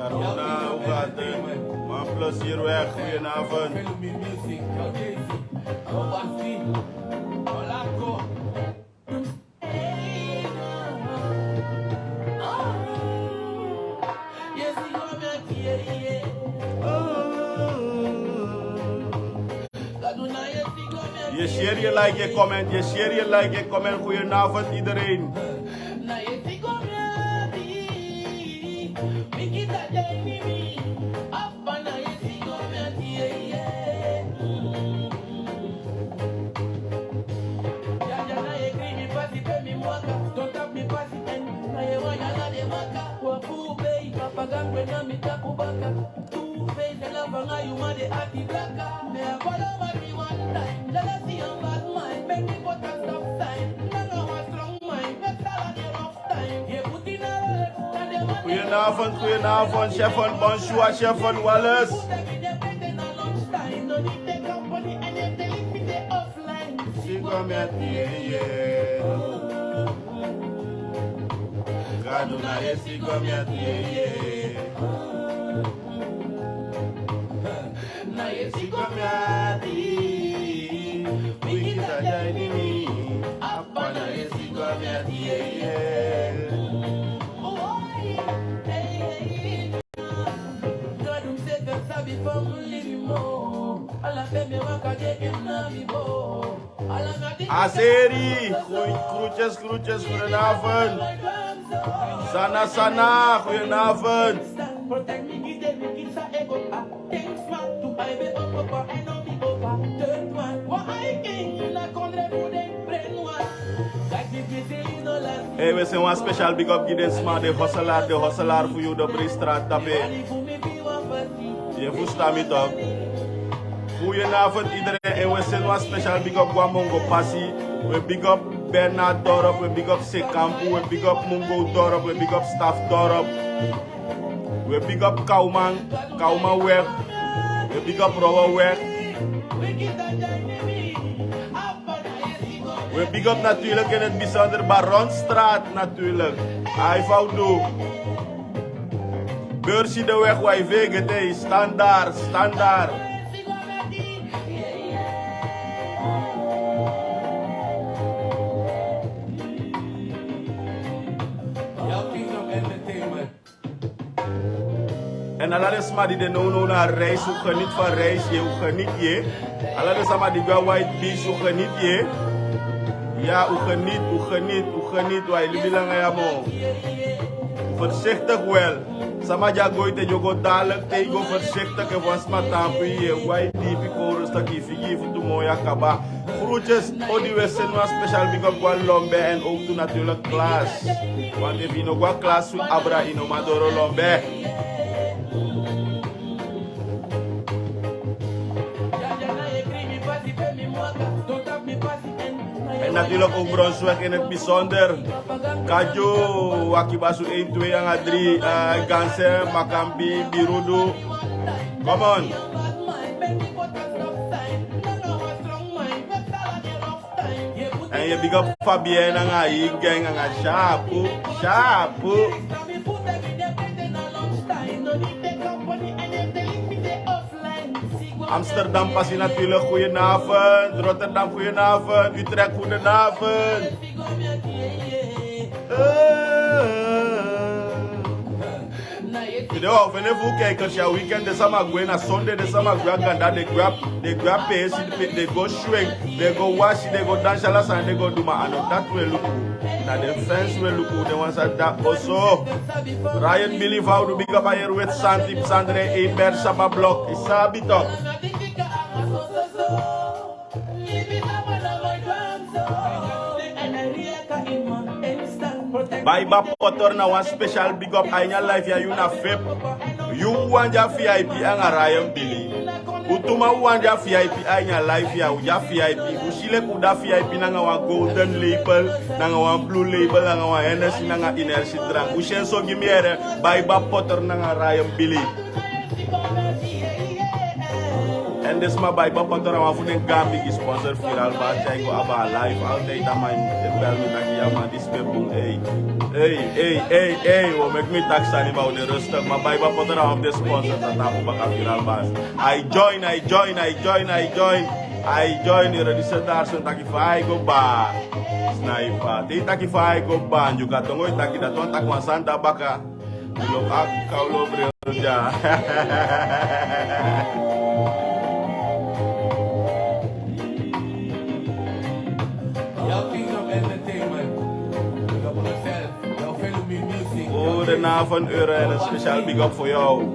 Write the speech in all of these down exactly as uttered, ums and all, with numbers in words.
Sharona Ugaden, man plezier weg, goedenavond. Ye share, ye like, ye comment. Ye share, ye like, ye comment. Goedenavond iedereen. Goedenavond, goedenavond, Chevon, bonjour, Chevon Wallace. Sigo mi ati, yeah, yeah. Gadu na ye sigo mi ati, yeah, yeah. Na ye sigo mi ati. Wiki ta jai ni mi. Apa na ye sigo mi ati, yeah, yeah. Aseri, groetjes, groetjes, goedenavond. Sana, Sana, goedenavond. Hey, we send wan special big up gi den sma, de hustelaar, de hustelaar fu yu, de Breestraat tapu. Ye fusutan mi toch? Goedenavond iedereen. En we send wan special big up go na Mongo Pasi. We big up Bernard Dorp, we big up Sekampu, we big up Mungo Dorp, we big up Staff Dorp. We big up Kauman, Kauman weg. We big up Rowe weg. We big up natuurlijk in het bijzonder Baronstraat natuurlijk. Ai faudu. Beurs in de weg, Y V G T, standaard, standaard. En ala den sma di de now now na reis, u geniet van reis, ye, u geniet, ye. Ala den sma di go na White Beach, u geniet, ye. Ya, u geniet, u geniet, u geniet, wi e libi langa ya moo. Voorzichtig wel. Sama di e go ete, di o go dadelijk, te yu go voorzichtig, efu wan sma tampu yu, ye, go a yu dipi, kon rustig, yu figi yu futu moo, ya kaba. Groetjes, odi, we send wan special big up go na Lombe en ook toe natuurlijk Klaas. Want efu yu no go na Klaas, wi abra yu, no man doro Lombe. En natuurlijk ook Bronsweg in het bijzonder. Kadjo, Wakibasu één, twee nanga drie, eh, Ganse, Makambi, Birudu. Come on. Big up Fabien nanga Igang nanga Shapu, Shapu. Amsterdam pasi natuurlijk, goedenavond. Rotterdam, goedenavond. Utrecht, goedenavond. Eh. Yu de wan fene fu kijkers ya, weekend de sama gwe na Sunday, de sama gwe a ganda, de gwe a, de gwe a peesi, de go swing, de go wasi, de go dansi, ala sani de go du, ma a no dati we luku. Na den fans we luku, den wan sa dati oso. Ryan Billy, fa u du? Big up a yere weti santi, Sandre, Eimber, Saba Blok, i sabi tok. Baiba Potter, na wan special big up a ini a live ya, yu na fep. Yu wan di a V I P anga Ryan Billy. U tu man wan di a V I P a ini a live ya, u di a V I P. U si leki u de a V I P nanga wan golden label, nanga wan blue label, nanga wan Hennessy, nanga energy drank. U si en so gi mi yere, Baiba Potter nanga Ryan Billy. En den sma, Baiba Potter na wan fu den gaan bigi sponsor fu Viral Bas. Tyai go abi a live, altijd a man e bel mi taki ya man, disi ben bun, ei. Ei, ei, ei, ei, wo meki mi taki sani, ma u de rustig. Ma Baiba Potter na wan fu den sponsor, dati na fu baka Viral Bas. Ai join, ai join, ai join, ai join. Ai join, yu ready, set daar so taki fa ai go ba. Sniper. Te yu taki fa ai go ba, yu kan tongo yu taki dati wan taki wan sani de a baka. Lo a kawlo bril dya. Yo, Kingdom Entertainment. Big up on yourself. Yo, Felumi Music. Goedenavond, Euro, en een speciaal big up voor jou.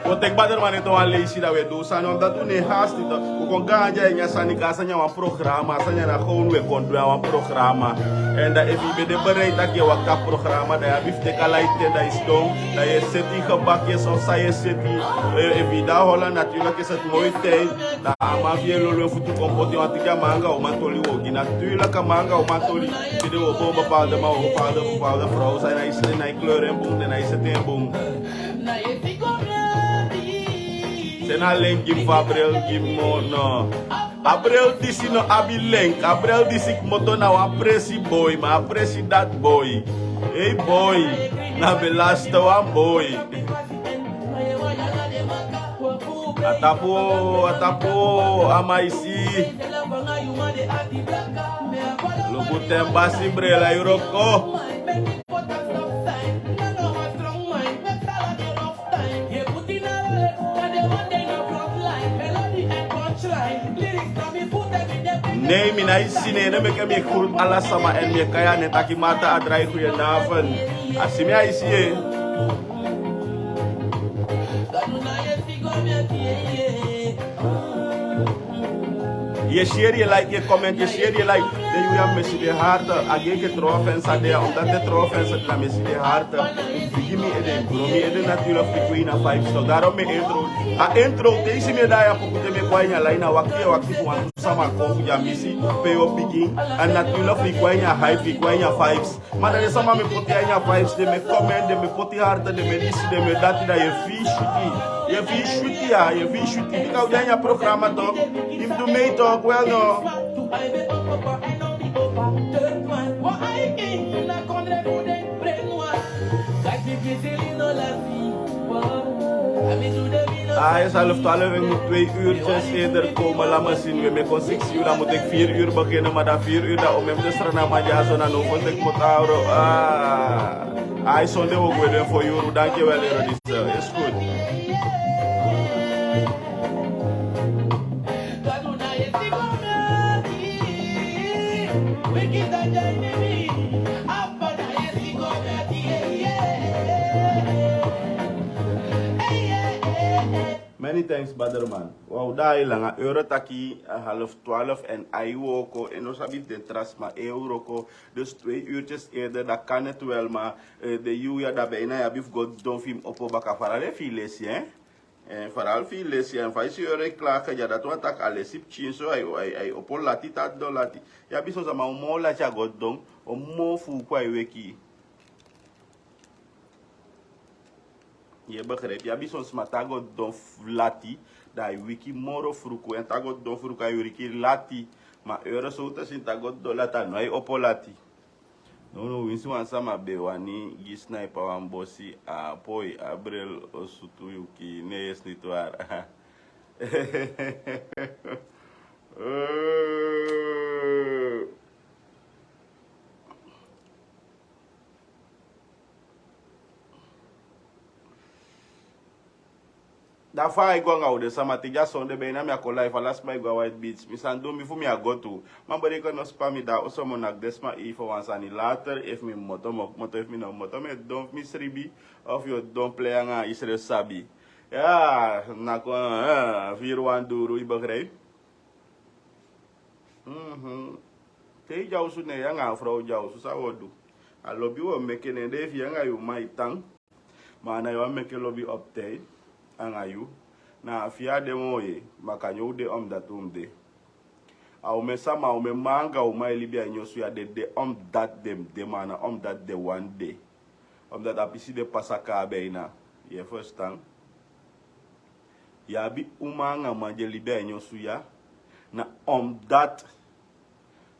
Wi o teki Baderman ete wan leisi, dan wi e du sani, omdat wi no e hasti, toch. Wi kon go a ini a sani, a sani na wan programa, a sani na gewoon wi e kon du a wan programa. En dan efu yu ben de bereid taki yu e wakti a programa, dan yu abi fu teki ala yu ten, dan yu sidon, dan yu e seti yu gebakjes of san yu e seti. Eh, efu yu de a Holland, natuurlijk is het mooi tijd. Dan a man fu yu e lolo en futu kon poti, want a man anga uman toli wi o gi. Natuurlijk a man anga uman toli. Yu de wi o bo bepaalde man, bepaalde, bepaalde vrouw, san na yu seti, na yu kleur en bun, na yu seti en bun. Seni a link gi mi fu a bril gi mi, no. A bril disi no abi link. A bril disi kmoto na wan presi boy, ma a presi dati boy. Ei boy, na belasti wan boy. A tapu, a tapu, a man e si. Luku ten basi bril a e wroko. Nee, mi no e si en, ne meki mi e groet ala sama en mi e kai en taki Marta Adrai, goedenavond. A si mi a e si en. Yu e share, yu e like, yu e comment, yu e share, yu e like. Den yuru ya mi e si den harte. A gi enke tron wan fans a de ya, omdat den tron wan fans a de, na mi e si den harte. Bigi mi ede, bro, mi ede natuurlijk fu go ini a vibes toch. Daarom mi e intro. A intro, te yu si mi e daai a poku, te mi e go a ini a line, a wakti, a wakti fu wantu sama kon fu yu a misi pe yu o bigin. En natuurlijk fu go a ini a hype, fu go a ini a vibes. Ma dan den sama mi e poti a ini a vibes, den mi e comment, den mi e poti harte, den mi e disi, den mi e dati, dan yu e fii switi. Yu e fii switi ya, yu e fii switi. Bika u de a ini a programa toch. Yu mus du mee toch, wel no. Ah, is half twaalf, ik moet twee uurtjes eerder komen. Laat me zien, we maken six uur, dan moet ik vier uur beginnen, maar dan vier uur, dan om hem te strana, maar ja, zo naar novo, ik moet houden. Ah, hij zonde ook weer voor uur, dankjewel, Erodis. Is goed. Many thanks, Baderman. Wow, dai langa euro taki, eh, half twaalf en ai woko, en no sabi den tra sma e wroko. Dus twee uurtjes eerder, dat kan het wel, maar, eh, de yu ya, dat bijna ya bif go don film opo baka farale filesi, hè? En vooral fu yu lesi, en fa yu si yu e klage, ya dati wani taki a lesi pikin so, ai, ai, ai opo lati, te a didon lati. Yu abi son sama o moo lati a go didon, o moo fuuku ai weki. Yu e begrijp, yu abi son sma te a go didon lati, da a e wiki moro fruku. En te a go didon fruku a e wiki lati. Ma euro so un te si en te a go didon lati, a no e opo lati. Nownow winsi wan sama be wani gi Sniper wan bosi, a poi, a bril o sutu yu kii, ne, Snitwar. Da fa a e go anga u den sama? Te dya sonde be ini a mi a kon live, ala sma e go a White Beach. Mi sani du mi fu mi a go tu. Man, bodi kon no spa mi, da oso mi o naki den sma ei fu wan sani later. Efu mi moto, mi o moto, efu mi no moto, mi e didon fu mi sribi. Of yu o didon plei anga Israel sabi. Ya, na kon, eh, firi wan duru, i begrijp. Mhm. Te i dya osu, ne yu anga a frow dya osu, san wi o du? A lobi wi o meke, ne den e fii anga yu, ma i tan. Ma a ná yu wani meke lobi optij anga yu. Na a fii a de moo, ye, ma kande u de omdat u mu de. A omen sama, a omen man anga uman e libi a ini osu ya, den de omdat den mu de, ma a ná omdat den wani de. Omdat a pisi de pasa kaa beina. Yu e ferstan? Yu abi uman anga man di e libi a ini osu ya, na omdat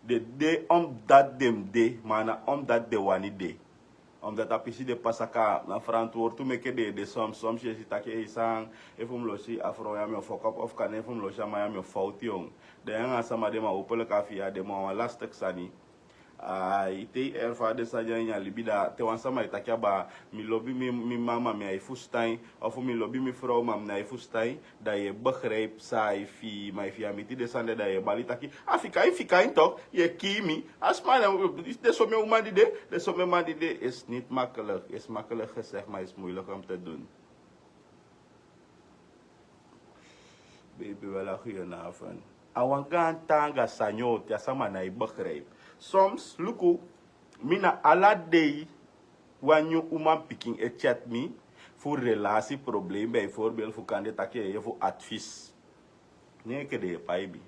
den de omdat den mu de, ma a ná omdat den wani de. Omdat a pisi de pasa kaa, na ferantwortu meke den e de. Soms, soms yu e si taki, ei, san, efu mi losi a frow ya mi o fokop, of kande efu mi losi a man ya mi o fowtu en. Da yu anga a sama de, ma hopelijk a fii ya de moo. A wan lastig sani. Ai, te i erfari den sani ya ini a libi, da te wan sama e taki aba, mi lobi mi, mi mama, mi á e fusutan en, of mi lobi mi frow, ma mi ná e fusutan en, da yu e begrijp san a e fii. Ma efu yu á miti den sani de, da yu e bali taki, a fika en, fika en tok, yu e kii mi. A sma, na, den somen uman di de, den somen man di de, is niet makkelijk. Is makkelijk gezegd, maar is moeilijk om te doen. Baby, wel a goedenavond. A wan gaan taanga sani o, te a sama ná e begrijp. Soms, luku, mi na ala dei wan nyun uman pikin e chat mi fu relasieprobleem, bijvoorbeeld fu kande taki yu e fu advies. Ne enke den e pai mi.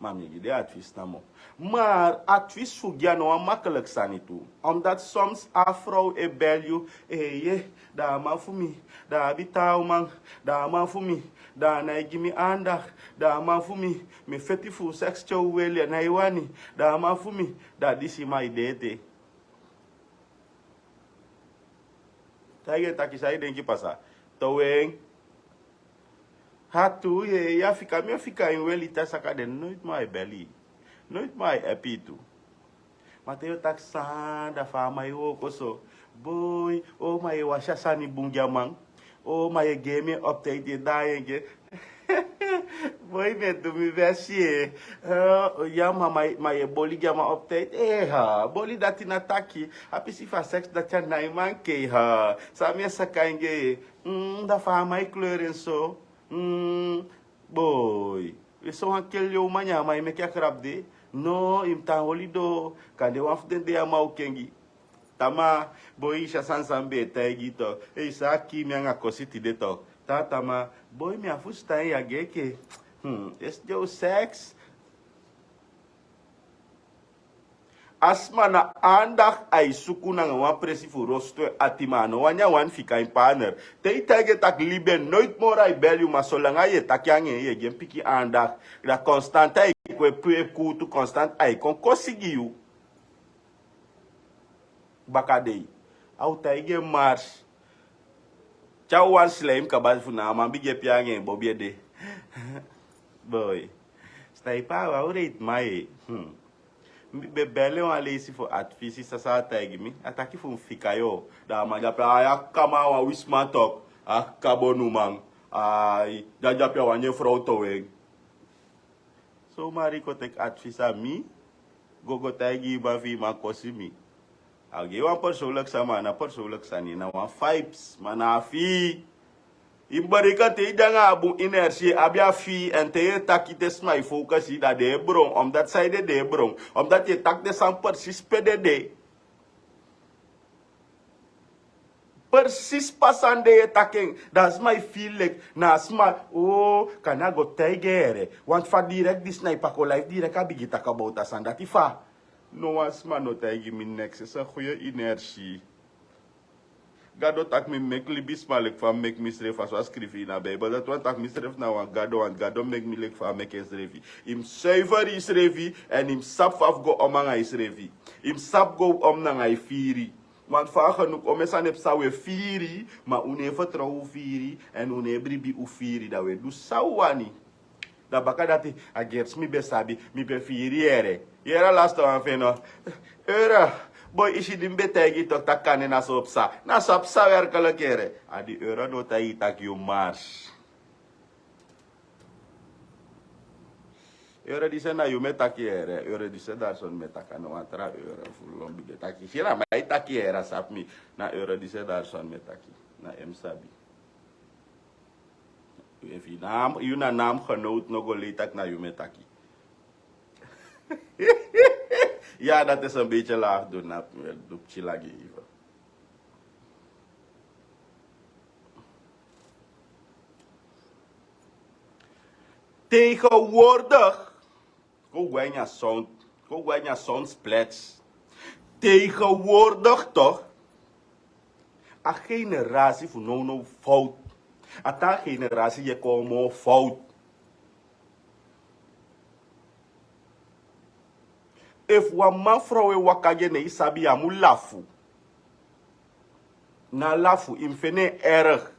Ma mi e gi den advies namo. Maar advies fu gi a no wan makkelijk sani tu. Omdat soms a frow e bel yu, eh, ye, da a man fu mi, da a abi taa uman, da a man fu mi, da a ná e gi mi aandacht, da a man fu mi, mi e feti fu seks te u weli, a ná e wani, da a man fu mi, da disi, ma i de ete. Taigi en taki san i denki pasa. Towe en. A tuu, ye, yu á fika, mi á fika en weli, te a saka de, noiti moo a e beli. Noiti moo a e app i tu. Ma te yu o taki san, da fa a man e wooko so. Boi, o, ma yu e wasi a sani bun gi a man. O, ma yu e gi en mi en update, yu e daai en gi en. Boi, mi e du mi best, ye. Eh, ya, ma, ma, ma yu e boli gi a man update. Eh, ha, boli dati na taki. A pisi fu a seks dati a nái mankei, ha. San mi e saka en gi en, ye. Mm, da fa a man e kleur en so. Mm, boi. Yu e sowan keli yu uman, nyan a man e meke a grap de. No, yu mu tan holi doo. Kande wan fu den dei a man o kengi. Tamaa, boi, i si a sani san mi be e taigi yu tok. Ei, san a kii mi anga kosi tide tok. Taa, tamaa, boi, mi á fusutan en, yu á gi enke. Hmm, esi den o seks. A sma na aandacht a e suku nanga wan presi fu rostu en ati, ma a no wani, a wani fika en partner. Te i taigi en taki libi en, noiti moro a e bel yu, ma solanga yu e taki anga en, yu e gi en pikin aandacht. Da constant a e kon e puu en kuutu, constant a e kon kosi gi yu. Bakadei. A o taigi en mars. Te a o wani slijm kaba fu na a man bigin e pee anga en bobi ede. Boi. Sniper, a wan wreed man, ye. Hmm. Mi be bel en wan leisi fu advies, san a taigi mi. A taki fu mi fika yu. Da a man dyape, ai, a kaba, a wan wisiman tok. A kaba, bonuman. Ai, da dyape a wani en frow towe en. So, ma i kon teki advies a mi, go go taigi i man fi i man kosi mi. A gi wan persoonlijk sani, ma a ná persoonlijk sani, na wan vibes, ma na a fii. I mu bereiken te i de anga a bun energie, abi a fii, en te yu e taki te sma e focus i, da den e bron, omdat san ede den e bron, omdat yu e taki den sani precies pe den de. Precies pasa ande yu e taki en, da a sma e feel like, na a sma, o, kande a go taigi en here. Want fa direct disi na i pako live direct a bigin taki about a sani dati fa. No wan sma no taigi mi niks, is een goede energie. Gado taki mi meki libisma leki fa mi meki misrefi, a so a skrifi ini a Bijbel. Dati wani taki misrefi na wan gado, want Gado meki mi leki fa a meki ensrefi. I mus suiver yusrefi, èn i mus sabi fa fu go om nanga yusrefi. I mus sabi go om nanga yu firi. Want fa a genuku omen sani e psa, u e firi, ma u no e fertrow u firi, èn u no e bribi u firi, dan u e du san u wani. Dan baka dati, a gersi mi ben sabi, mi ben firi yere. Yere a laste wan fu en no. Ere, boi, i si di mi ben taigi yu tok' taki kande na so psa. Na so a psa werkelijk yere. A di Ere no taigi yu taki yu mars. Ere disi na yu mi e taki yere. Ere disi Darson mi e taki, a no wan tra Ere fu lon bigin taki. Si na mi e taki yere, a sabi mi. Na Ere disi Darson mi e taki. Na en mi sabi. Efu yu naam, yu na naamgenoot no go lei taki na yu mi e taki. Ya, dat is een beetje laag doen, na du pikin lagi even. Tegenwoordig, kon gwe na sound, kon gwe na sound splits. Tegenwoordig toch, a generatie fu now now fout. A taa generatie e kon moo fout. Efu wan man frow e waka gi en, ne i sabi, yu á mu lafu. Na lafu, i mu feni en erg.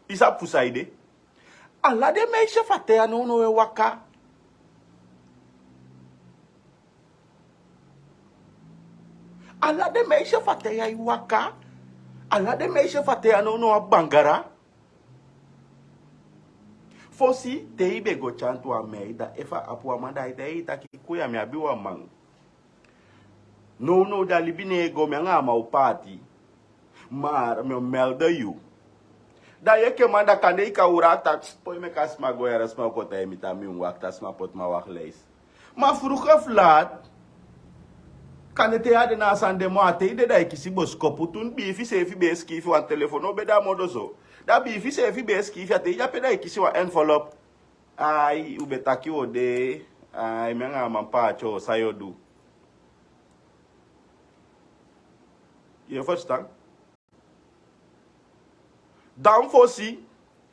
I sabi fu saide? Ala den meisje fu a ten ya now now e waka. Ala den meisje fu a ten ya e waka. Ala den meisje fu a ten ya now now abi bangara. Fosi, te i be go tyanti wan mei, da efu a abi wan man, da i taigi en taki: "Koya, mi abi wan man." Now now da libi no e go, mi anga a man o paati. Maar mi o melde yu. Da yu enke man, da kande i kan ura taki: "Poi, meki a sma go, yere sma o kon taigi mi taki mi mu wakti, a sma poti mi a wachtlijst." Ma vroeg of laat, kande te yu á de na a sani de moo, a te i de da i kisi boskopu. Tun biifi seefi be e sikiifi, wan telefon no be de a modo so. Da biifi seefi be e sikiifi, a te i de ape da i kisi wan envelop. Ai, u be taki u o de, ai, mi anga a man paati o, san yu o du? Yu e ferstan? Dan fosi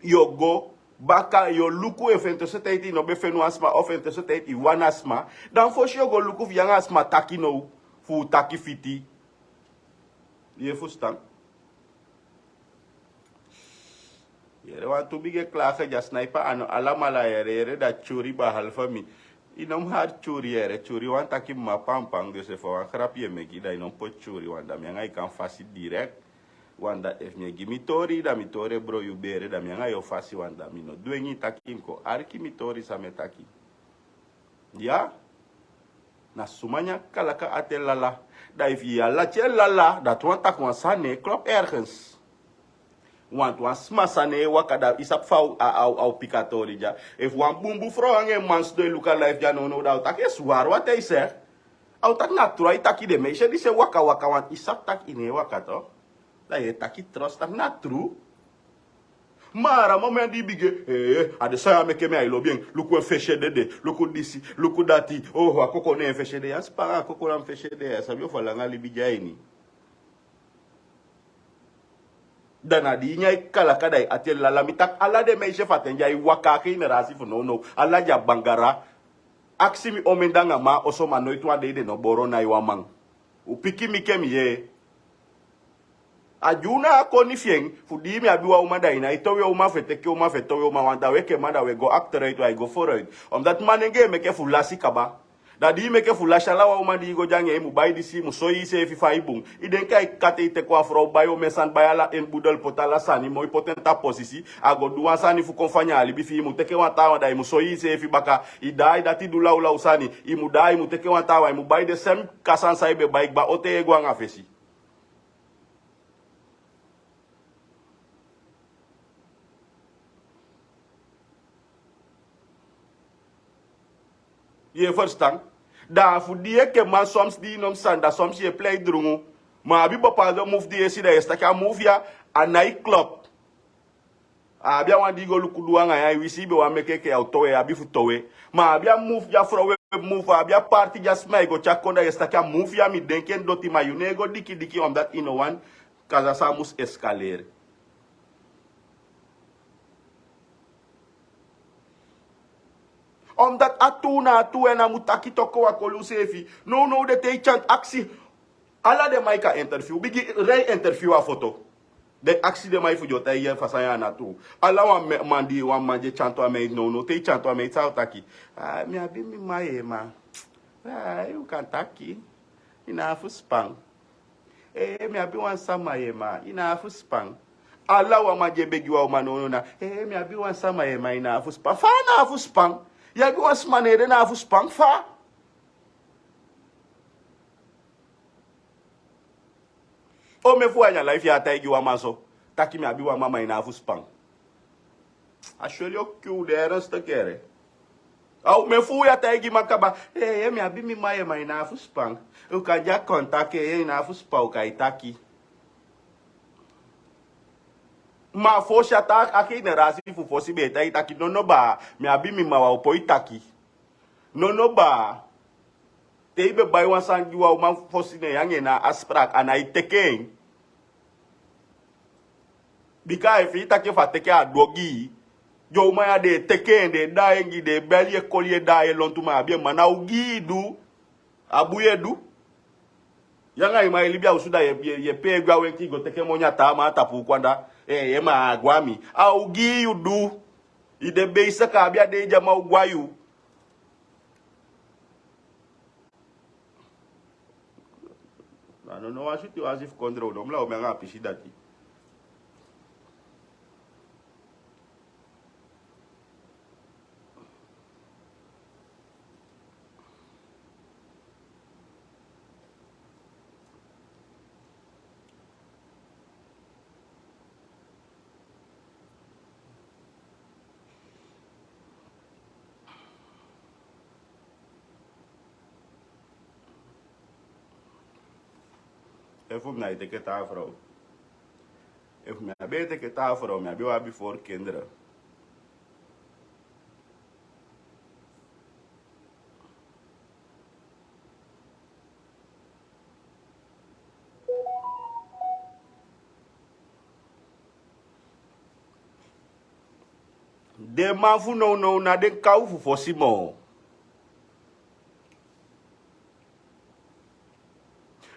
yu o go baka, yu o luku efu en tussentijd i no be feni wan sma, of en tussentijd i wani a sma. Dan fosi yu o go luku fu yu anga a sma taki now, fu u taki fiti. Yu e ferstan? Yere, wantu bigin e klage, dya sniper, a no alamala, yere, yere, da tyuri behalve mi. I no mu hari tyuri, yere, tyuri wani taki mama pampan, dus efu a wan grapi yu e meki, da i no mu poti tyuri, want da mi anga i kan fasi direct. Want da efu mi e gi mi tori, da mi tori e broi yu bere, da mi anga yu o fasi, want da mi no dwengi taki mi kon arki mi tori san mi e taki. Ya. Na suma nyan kalaka ati e lala. Da efu yu e lati e lala, dati wani taki wan sani no e klop ergens. Want wan sma sani e waka, da i sabi fa a o, a o, a o piki a tori dya. Efu wan bunbun frow anga en man sidon e luku a live dya now now, da a o taki e swari, wat hij zegt. A o taki na tru, a e taki den meisje disi e waka waka, want i sabi taki i no e waka toch. Da yu e taki trost taki na tru. Maar a moment di i bigin, eh, a de san ya meke mi á e lobi en. Luku en fesi e dede, luku disi, luku dati. Oh, a koko ne en fesi e de. Yu á sabi a koko na mi fesi e de, yu á sabi efu a langa libi de a ini. Da na di i nyan kalaka da i ati e lala. Mi taki ala den meisje fu a ten di a e waka, a generasi fu now now, ala den a bangara. Aksi mi omen de anga man a oso, ma noiti wan dei den no boro nai wan man. U piki mi enke mi yee. A di u na a koni fi en, fu di mi abi wan uman da i nái towe uman fu e teke uman fu e towe uman, want da u enke man da u e go achteruit, u á e go vooruit. Omdat manenge e meke fu lasi kaba. Da di i meke fu lasi ala wan uman di i go de anga en, i mu bai disi, i mu soi iseefi fa i bun. I denki a e kati i teke wan frow, bai omen sani, bai ala en budel, poti ala sani, moi poti en tapu posisi, a go du wan sani fu kon fanya a libi fi i, i mu teke wan taawan, da i mu soi iseefi baka. I daai, dati du lawlaw sani. I mu daai, i mu teke wan taawan, i mu bai den sem kasan san i be bai kba, o ten yu e go anga fesi. Yu e ferstan? Da fu di yu enke man, soms di i no mu sani, da soms yu e plei drungu. Ma a abi bepaalde move di yu e si, da yu e si taki a move ya, a nái klop. A abi a wan di i go luku du anga en, a e wisi i be wani meke enke yu o towe, yu abi fu towe. Ma a abi a move di a frow e move, a abi a parti di a sma e go tyari kon, da yu e si taki a move ya, mi denki en doti, ma yu no e go dikidiki, omdat i no wani Kaza san mus eskaleri. Omdat a tu na a tu en a mu taki toko wan kolu sefi. Nownow de te i tyan aksi. Ala den man i kan interview bigi rei interview a foto. Den aksi den man i fu di o taigi en fa san ya na tu. Ala wan man di wan man di e tyan tu a meit nownow te i tyan tu a meit san o taki. Mi abi mi man ye ma. Yu kan taki. I na a fu span. Ee mi abi wan sama ye ma i na a fu span. Ala wan man di e begi wan uman nownow na ee mi abi wan sama ye ma i na a fu span fa a na a fu span. Yu abi wan sma na ede na a fu span fa. O me fu wan ini a life ya a taigi wan man so taki mi abi wan mama ini a fu span. A sweli o kiu de ernstig ere. A o me fu ya taigi man kaba ee mi abi mi man ye ma ini a fu span. U kan di a kontak ee ini a fu span u kan e taki. Ma a fosi a taki a generasi fu fosi be e taigi taki nono baa mi abi mi man wan o poi taki. Nono baa. Te i be bai wan sani gi wan uman fosi ne yu anga en na a sprak a nái teke en. Bika a e fii taki efu a teke a du ogii. Den uman ya den e teke en den e daai en gi den e beli e koli e daai en lontu ma a abi en ma na ogii i du. A bun yu e du. Yu anga i man e libi a osu da yu e pee gwe a wenki i go teke moni a taa man a tapu uku anda. Ee ma a gwe a mi a ogii yu du. I de beisik a abi a dei di a man o gwe a yu. Na no no wan switi wan si fu kondre u no mu law mi anga a pisi dati. Efu mi na e teke taa frow. Efu mi abi e teke taa frow mi abi wan abi fori kendra. Den man fu nownow na den kaw fu fosi moo.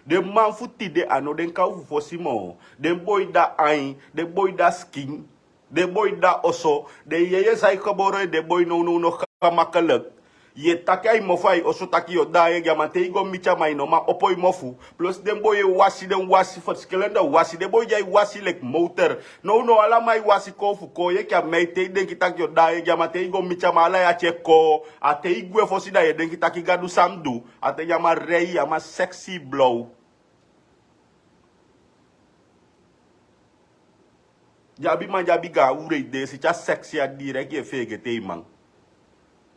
Den man fu tide a no den kaw fu fosi moo. Den boi da ain den boi da skin. Den boi da oso den yeye san e koboro en den boi nownow no kaba makelik. Yu e taki a i mofu a i oso taki yu o daai en gi a man te i go miti a man i no man opo i mofu. Plus den boi e wasi den wasi fersikelende wasi den boi di a i wasi leki mowter. Nownow ala man e wasi koo fu koo yu enke a mei te i denki taki yu o daai en gi a man te i go miti a man ala yu ati e koo. A te i gwe fosi da yu e denki taki gadu san mi du. A te gi a man rei a man seksi blow. Di abi man di abi gaan ure i de e seti a seksi a direk yu e feegete i man.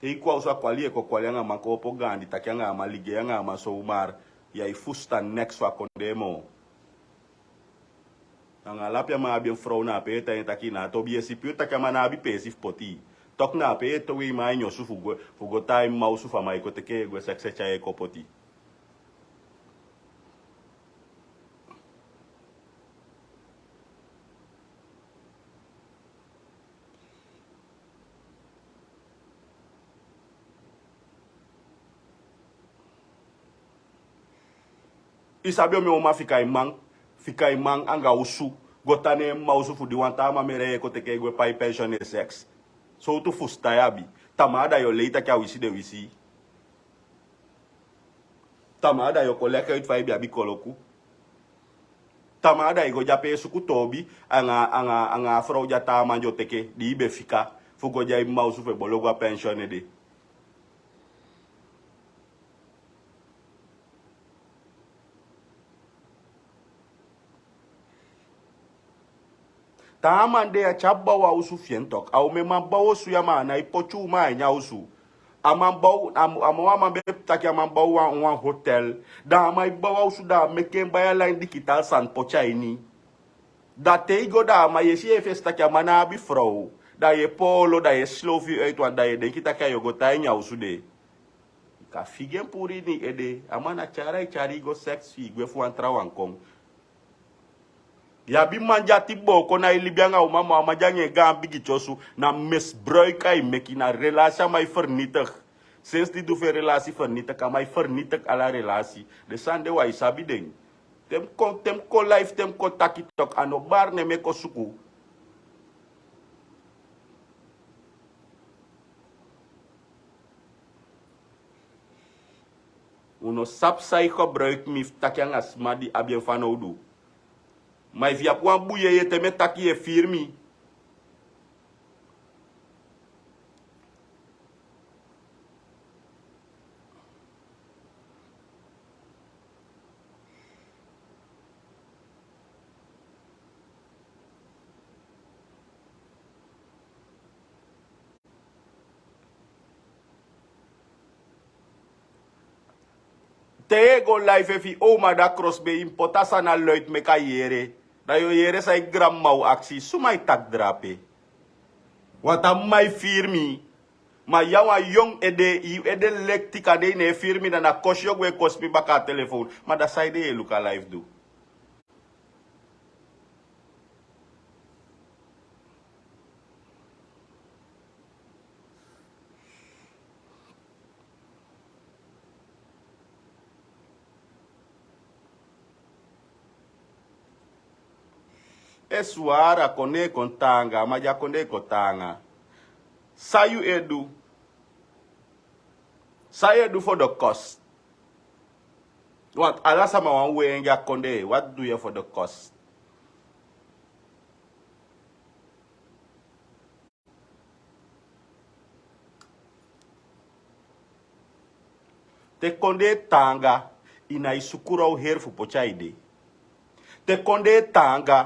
Te i kon a osu a kwali yu e kon kwali anga man kon opo gaandi taki anga a man ligei anga a man sowmar. Yu ai fusutan neks fu a kondee moo. Anga a lapi a man abi en frow na a pe yu e tan en taki na a tobi yu e si puru taki a man na abi peesi fu poti yu. Toku na a pe yu e towe i man a ini osu fu go tan a ini man osu fu a man e kon teke yu e gwe seksi e tyai e kon poti. I sabi omen uman fika i man fika i man anga osu go tan ne en mma osu fu di wan taa man mere yu e kon teke e gwe pai pension e seks. Sowtu fusutan yu abi? Tamaa da yu o lei taki a wisi den wisi yu. Tamaa da yu o kon leki yu tu fa yu be abi koloku. Tamaa da yu go de ape e suku toobi anga a frow di a taa man di o teke di yu be fika fu go de a yu mma osu fu e bolo go a pension ede. Taa man de ya te a baw a osu fi en tok a umeman baw osu ya ma a nái poti uman a ini a osu. A man baw a man wan man be taki a man baw wan hotel. Da a man e baw a osu da a meke en bai ala en dikital sani poti a ini. Da te i go da a man yu e si en fesi taki a man ná abi frow. Da yu e poolo da yu e slow fi yu uitwan da yu e denki taki a yu o go tan a ini a osu de. Yu kan figi en puru ini yu ede. A man na tyari a e tyari yu go seks fi yu gwe fu wan trawan kon. Yu abi man di ati booko na e libi anga uman, ma a man di anga en gaan bigi tyosu, na misbruik a e meki, na relasi a man e fernitigi. Sensi di du fu en relasi fernitigi, a man e fernitigi ala relasi. Den sani de wi á e sabi den. Te mi kon, te mi kon live, te mi kon taki toku, a no bari, ne mi e kon suku. Un no sabi san e gebruik mi fu taki anga sma di abi en fanowdu. Ma efu yu abi wan bun yeye, te mi e taki yu e firi mi. Te yu e go live, efu yu own mada krosbei, yu mus poti a sani a luid meki a yere. Da yu o yere san yu granmama o aksi, suma e taki drape. Want a mma e firi mi. Ma yu a wan yongu ede, yu ede lekti, kande yu no e firi mi, da na kosi yu o gwe kosi mi baka a telefon. Ma da saide yu e luku a live du? E swara, kondee kon taanga, ma di a kondee kon taanga, san yu e du? San yu e du for the cause? Want ala sama wani wei en gi a kondee, wat du yu for the cause? Te kondee taanga, yu nái suku row heri fu poti a ede. Te kondee taanga,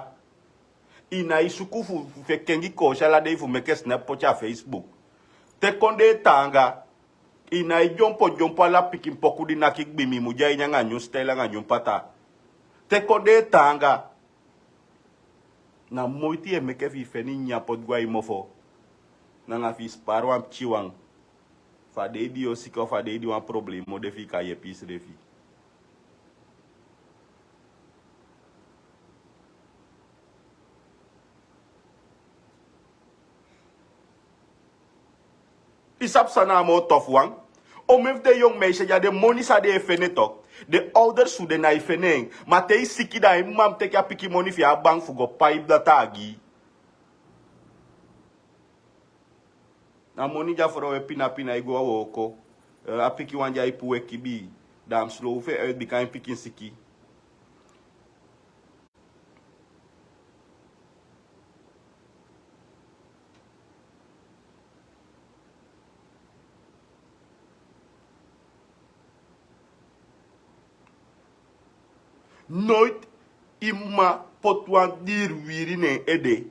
yu nái suku fu, fu fekengi koosi ala dei fu meke snap poti a Facebook. Te kondee taanga, yu nái dyompo dyompo ala pikin poku di naki gbimi, yu mu de a ini anga nyun style anga nyun pata. Te kondee taanga, na moiti yu e meke fi yu feni nyan poti go a yu mofo. Nanga fi yu spaari wan pikinwan. Fu a dei di yu o siki, fu a dei di wan problema o de fi yu kan yepi yusrefi. Yu sabi san na a moo tofu wan? Omen fu den yongu meisje dya, den moni san den e feni, tok, den ouders fu den nái feni en. Ma te yu siki, da yu mma mu teki a pikin moni fi en a bank fu go pai data gi yu. Na moni di a frow e pina pina e go a wooko, eh, a pikin wan di a e puu e kibii, da a mu slow fu en uit bika en pikin siki. Noiti yu mma poti wan diri wiwiri na en ede.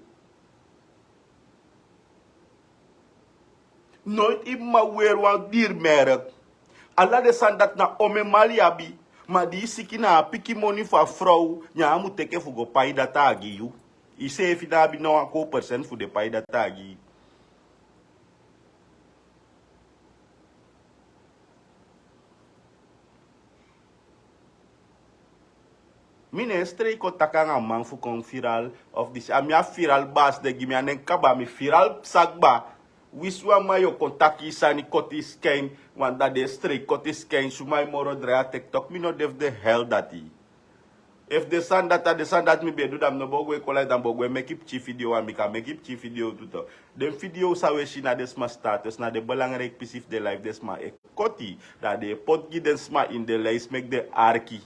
Noiti yu mma weri wan diri merk. Ala den sani dati na omen mali yu abi. Ma di yu siki, na a pikin moni fu a frow, nyan a mu teke fu go pai data gi yu. Yuseefi no abi no wan kow percent fu den pai data gi yu. Mi no e strei kon taki anga man fu kon viral of disi. A mi a viral basi de gi mi a nen kaba, mi viral psa kba. Wisi wan man yu o kon taki yu sani, koti yu skin, want da den e strei koti yu skin, suma e moro drai a TikTok, mi no de fu den hel dati. Efu den sani dati, a den sani dati mi be du, da mi no bo gwe kon live, da mi bo gwe meki pikin video, want mi kan meki pikin video tu tok. Den video san we si na den sma status, na den belangrijk pisi fu den life den sma e koti, da den e poti gi den sma ini den lijst meki den arki.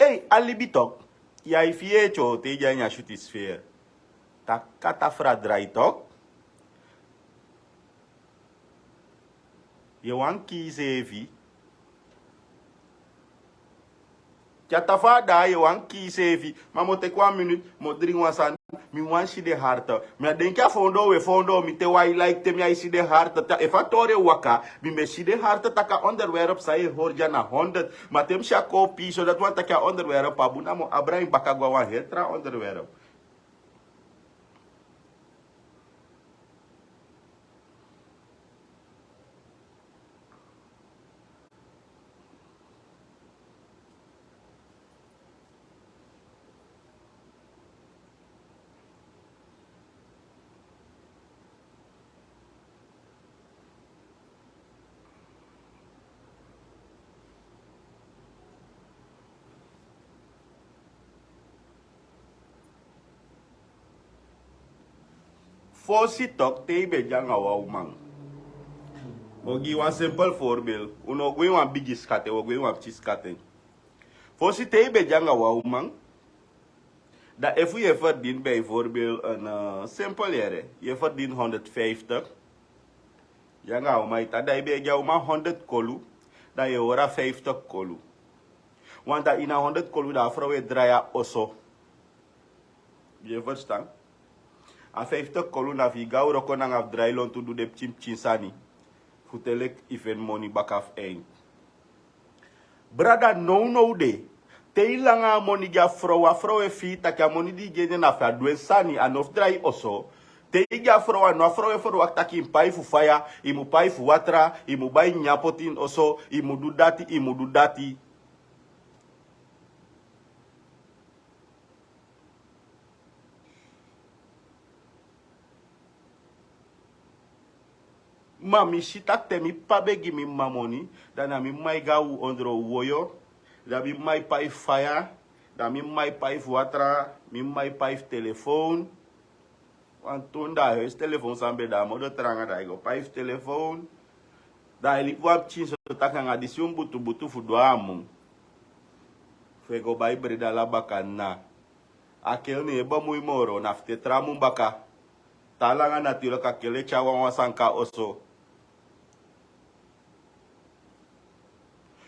Ei, a libi tok, yu ai fii e tyo te yu de a ini a syuti sfeer. Taki kata fu a drai tok. Yu e wani kii iseefi. Te a tafa a daa yu e wani kii iseefi. Ma mi o teki wan miniti, mi o dringi wan sani. Mi wani si den harte. Mi á denki a foondoo we foondoo mi te wan e like te mi á e si den harte. Efu a tori e waka, mi mu e si den harte taki a onderwerp san yu e hori dya na honderd. Ma te mi si a koo pii so, dati wani taki a onderwerp á bun, da mi o abra en baka go a wan heri tra onderwerp. Fosi tok te yu ben de anga wan uman. Mi o gi yu wan simpel voorbeeld. Un no o gwe ini wan bigi skaten, un o gwe ini wan pikin skaten. Fosi te yu ben de anga wan uman, dan efu yu e verdien bijvoorbeeld een, eh, simpel yere, yu e verdien honderdvijftig. Yu anga a uman e tan, dan yu ben e gi a uman honderd kolu, dan yu e hori a vijftig kolu. Want dan ini a honderd kolu dan a vrouw e drai a oso. Yu e verstan? A vijftig kolu na fu yu go na wroko nanga fu drai lontu, du den pikin pikin sani. Fu te leki yu feni moni baka fu eind. Brada, nownow de, te yu langa a moni gi a frow, a frow e fii taki a moni di yu gi en na fu a du en sani, a no fu drai oso. Te yu gi a frow, a no a frow e ferwakti taki yu mu pai fu faya, yu mu pai fu watra, yu mu bai nyan poti ini oso, yu mu du dati, yu mu du dati. Ma mi si taki te mi p'pa ben gi mi m'ma moni, dan na mi m'ma e go a ondro woyo, dan mi m'ma e pai faya, dan mi m'ma e pai fu watra, mi m'ma e pai fu telefoon. Want toen dan a huis telefoon san ben de, a modo tranga, dan a e go pai fu telefoon. Dan a e libi wan pikin so taki nanga disi un butubutu fu du a mun. Fu e go bai breda ala baka na. A kel ne e bemui moro, na fu te tra mun baka. Te a langa natuurlik a kel e tyari wan wan sani kon na oso.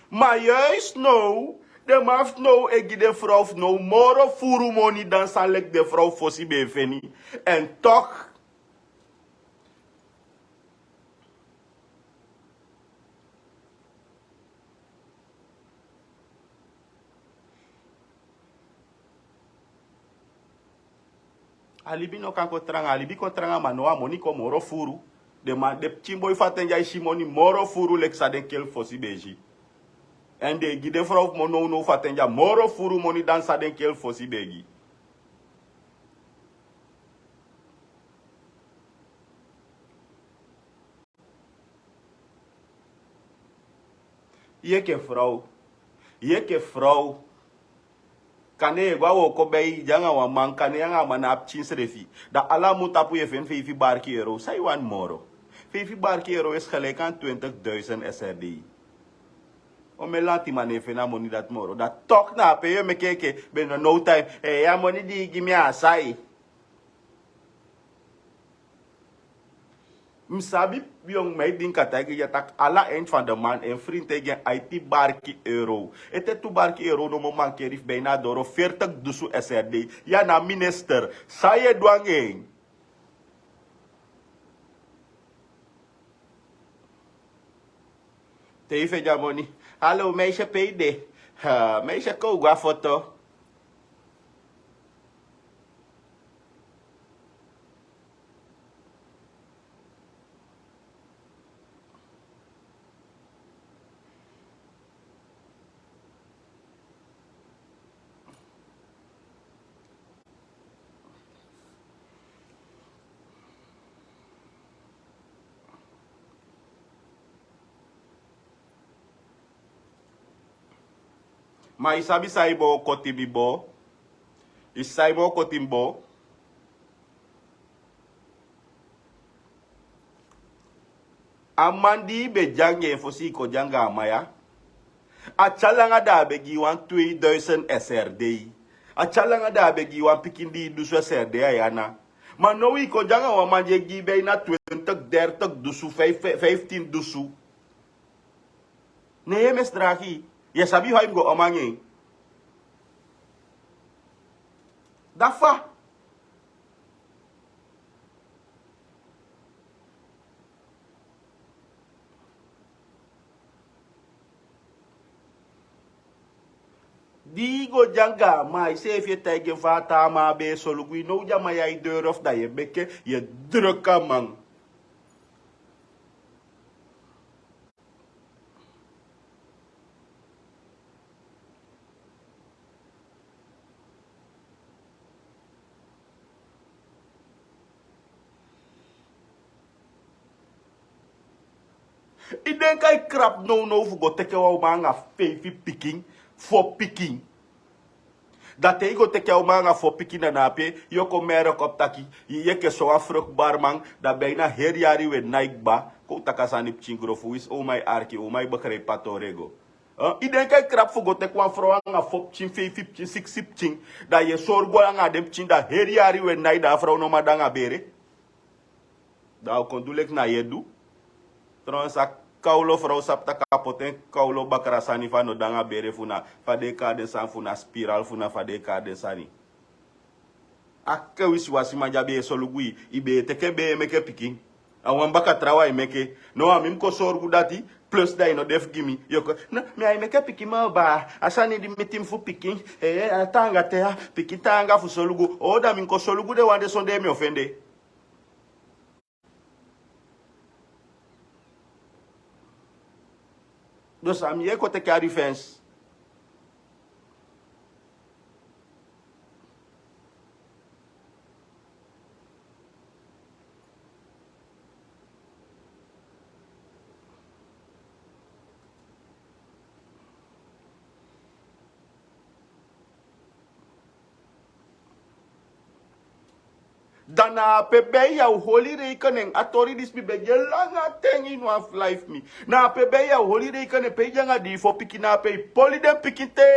Ma juist now, den man fu now e gi den frow fu now moro furu moni dan san leki den frow fosi ben e feni. En toch, a libi no kan kon tranga, a libi kon tranga, ma now a moni kon moro furu. Den man, den pikin boi fu a ten dya e si moni moro furu leki san den kel fosi ben e si. En den e gi den frow fu moni now, now fu a ten dya moro furu moni dan san den kel fosi ben e gi. Yu enke frow. Yu enke frow. Kande yu e go a wooko, ben yu de anga wan man, kande yu anga a man na a pikin srefi. Dan ala mun tapu yu e feni feifi barki euro. San yu wani moro? Feifi barki euro is gelijk aan twintig duizend S R D. Omen lantiman e feni a moni dati moro. Dan toch na ape yu e meke enke ben no no time. Eh, a moni di yu gi mi a sai. Mi sabi, yongu, mi e dingi taigi yu taki ala eind van de maand en vriend e gi en aiti barki euro. Ete tu barki euro nomo mankeri fu bijna doro veertig dusu S R D. Ya na minister. San yu e du anga en? Te yu feni a moni. Hallo, meisje, pe yu de? Ha, meisje, kon un go a foto. Ma yu sabi san yu bo koti mi bo? Yu sabi san yu bo koti mi bo? A man di yu ben de anga en fosi yu kon de anga a man ya, a tyari langa dan a ben gi yu wan tweeduizend S R D. A tyari langa dan a ben gi yu wan pikin di yu dusu S R D a yu ana. Ma now yu kon de anga wan man di e gi yu bijna twintig, dertig dusu, vijf, vijftien dusu. Ne yu e misdragi. Yu e sabi fa yu mu go om anga en. Da fa? Di yu go de anga a man, yu seefi e taigi en fa a taa man be e solugu yu. Now di a man ya e doro fu, da yu e meke, yu e druk a man. Yu denki a e krap nownow fu go teke wan uman anga feifi pikin, fo pikin? Da te i go teke a uman anga fo pikin, da na ape yu o kon meri o kon taki yu enke so wan frukbari man. Da ben na heri yari wi e nai kba. Kon u taki a sani pikin grofu, winsi o uman e arki, o uman e bekreipi a tori e go. I denki a e krapu fu go teke wan frow anga fo pikin, feifi pikin, siksi pikin, da yu e sori go anga den pikin, da heri yari wi e nai, da a frow no man de anga bere. Da a o kon du leki na yu e du. Tron sa kawlo frow sabi taki a poti en kawlo bakra sani fu a no de anga bere, fu na fa den e kari den sani, fu na spiral, fu na fa den e kari den sani. A ke wisiwasi man di a be e solugu yu, i be e teke bee meke pikin. A wan baka trawan i meke. No, a mi mu kon sorgu dati, plus da i no de fu gi mi. Yu o kon, no, mi ai meke pikin moo baa. A sani di miti mi fu pikin, eh, a taanga te a pikin taanga fu solugu. O, da mi mu kon solugu den wan de sondee mi o fende. Dus a mi e kon teke a revenge. Da na ape bei yu o holi rekening. A tori disi mi be de langa ten ini wan fu life mi. Na ape bei yu o holi rekening, pe i de anga dii fo pikin, na ape i poli den pikin te.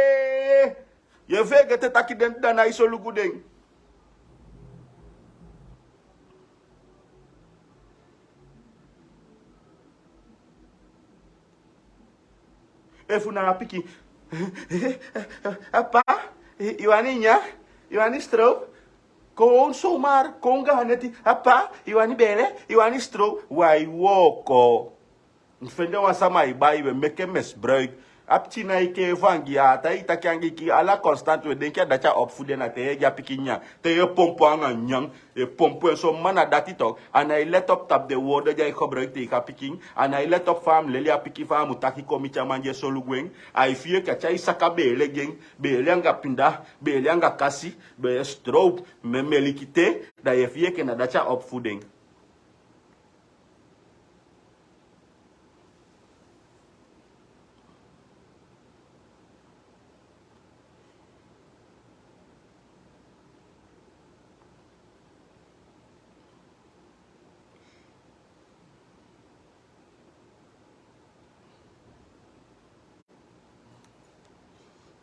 Yu e feegete taki den dda nái solugu den. Efu na a pikin, a p'pa, i wani nyan, i wani strow. Kon somar, kon gaan neti. A p'pa, i wani beele, i wani strow. Wi ai wooko. Fende wan sama e bai, wi e meke misbruik. A pikin nái kee fu angii, a tai taki angii kii, ala constant wi e denki a dati a opvoed en. Na te yu e gi a pikin nyan, te yu e pompu en anga nyan, e pompu en. So mama na dati toch, a nái let op tapu den woorden di ai gebruik tegen a pikin. A nái let op fa a mu leli a pikin fa a mu taki kon miti a man di e solugu en. Ai fii enke a tyai saka beele gi en, beele anga pinda, beele anga kasi, beele strow, meliki te. Da yu e fii enke na dati a opvoed en.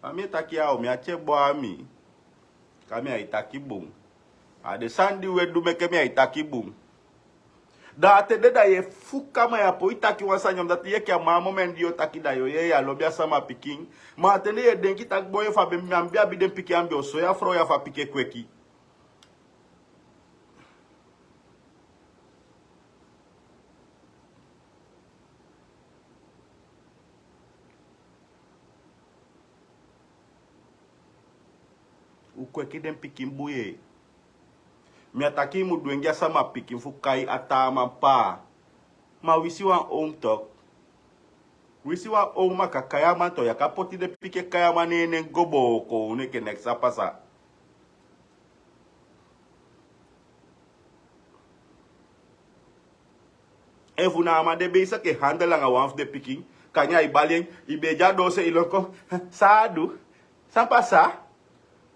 A mi e taki ya o, mi ati e boo a mi. Ka mi ai taki bun. A den sani di wi e du meke mi ai taki bun. Da a ten de da yu e fuka, ma yu á poi taki wan sani, omdat yu enke a mama, a moment di yu o taki da yu o yee, yu á lobi a sama pikin. Ma a ten de yu e denki taki bon, efu a be mi, a mi be abi den pikin, a mi be o soi a frow ya fu a pikin e kweki. U kweki den pikin bun yee. Mi á taki i mu dwengi a sama pikin fu kai a taa man paa. Ma wi si wan own toch. Wi si wan own, ma ka kai a man toch, yu á kan poti den pikin e kai a man ne en nen go booko, u neke neks a pasa. Efu na a man de bezig e handel anga wan fu den pikin, kanya i bali en, i be de a doose i lon kon, san a du? San pasa?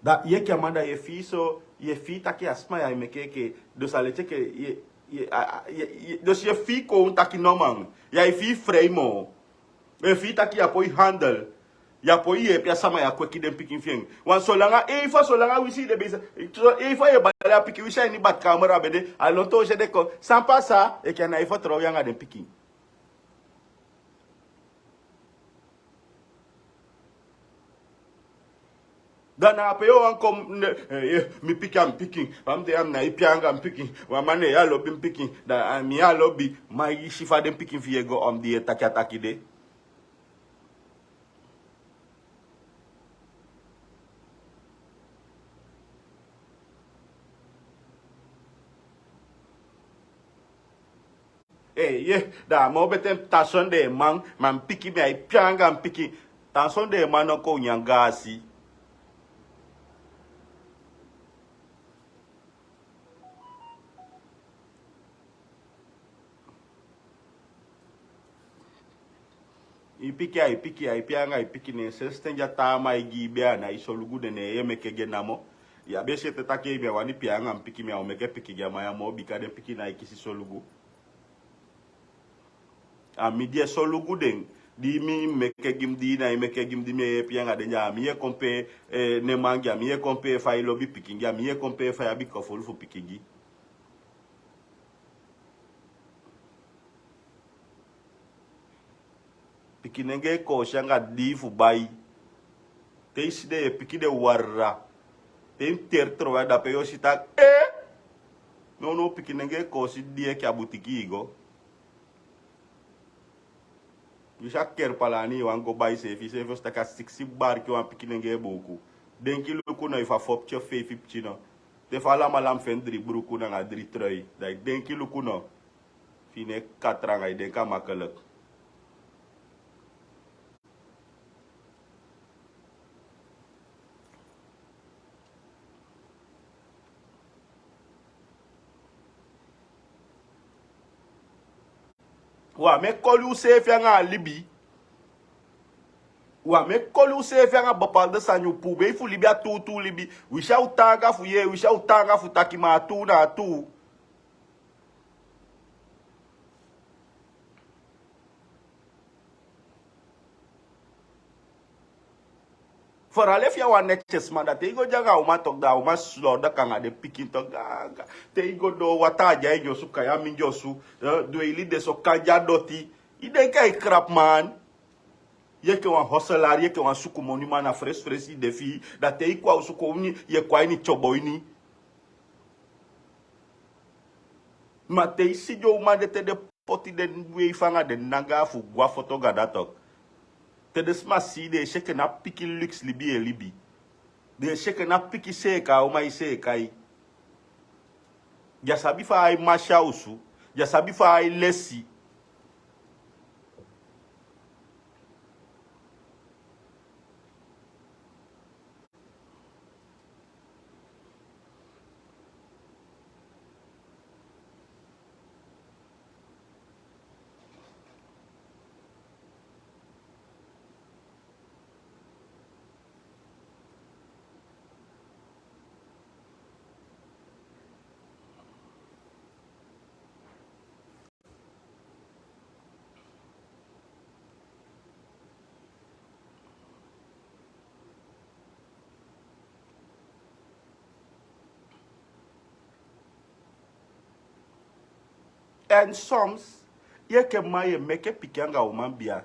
Da yu enke a man da yu e fii so, yu e fii taki a sma ya e meke enke, dus a leti enke, yu e, yu e, a, a, yu e, yu e, dus yu e fii kon taki no man, yu e fii frei moo. Efu i taki yu á poi handel, yu á poi yeepi a sama, yu á kweki den pikin fi en. Want solanga, efu, solanga wi si den bezig, so efu yu e bali a pikin, wi si a ini badkamer a be de, a lontu o si en de kon, san pasa, enke a nái vertrouw yu anga den pikin. Da na ape yu o wani kon, ne, eh, eh, mi pikin a mi pikin, wan mi de ya mi nái pee anga mi pikin, wan man ne ya lobi mi pikin, da a mi ya lobi, ma i si fa den pikin fi yu e go om di yu e taki a taki de. Ee, ye, da a moo betee tan sondee man, ma mi pikin, mi ai pee anga mi pikin. Tan sondee man no kon nyan gaasi. I piki a i piki a i piki anga i piki nen sensi ten di a taa man e gi i be a na i solugu den ne e meke gi en namo. Ya be si ete taki mi a wani piki anga mi piki mi a o meke piki gi a man ya moo bika den piki na i kisi solugu. A mi di e solugu den di mi meke gi mi di na i meke gi mi di mi e piki anga den di a mi e kon pe ne man gi a mi e kon pe fa i lobi piki gi a mi e kon pe fa i abi kofolu fu piki gi. Pikinenge e koosi anga dii fu bai. Te i si den e piki den warra. Te i mu teri tron wan dape yu o si taki ee. Nownow pikinenge e koosi dii enke a butiki i go. Yu si a kerpalani i wani go bai seefi i seefi o si taki a siksi barki wan pikinenge e buuku. Denki luku no efu a fo pikin o feifi pikin no. Te fu alamala mu feni dri bruku nanga dri troi da i denki luku no. Fi i no e katra anga i denki a makeliki. Wan meki koli useefi anga a libi. Wan meki koli useefi anga bapalde sani u puubei fu libi a tuutuu libi. Wi si a u taanga fu yee wi si a u taanga fu taki ma a tuu na a tuu. Forale fi a wan netyesma da te i go de anga a uman toki da a uman slorda kanga den pikin toki. Te i go doo wataa de a ini osu kai a mingi osu. Dweili de so kan de a doti. I denki a e krapman. Yu enke wan hoselar yu enke wan sukumoniman na fresifresi i de fi i da te i kon a osu kon unu yu e kon a ini tyobo ini. Ma te i si den uman de te den poti den wei fu anga den nangaa fu go a foto gada tok. Te den sma si i den e si enke na pikin liks libi yu e libi. Den e si enke na pikin seeka a uman e seeka i. Yu a sabi fa ai masi a osu. Yu a sabi fa ai lesi. Èn soms yu enke mma yu e meke pikin anga uman bia.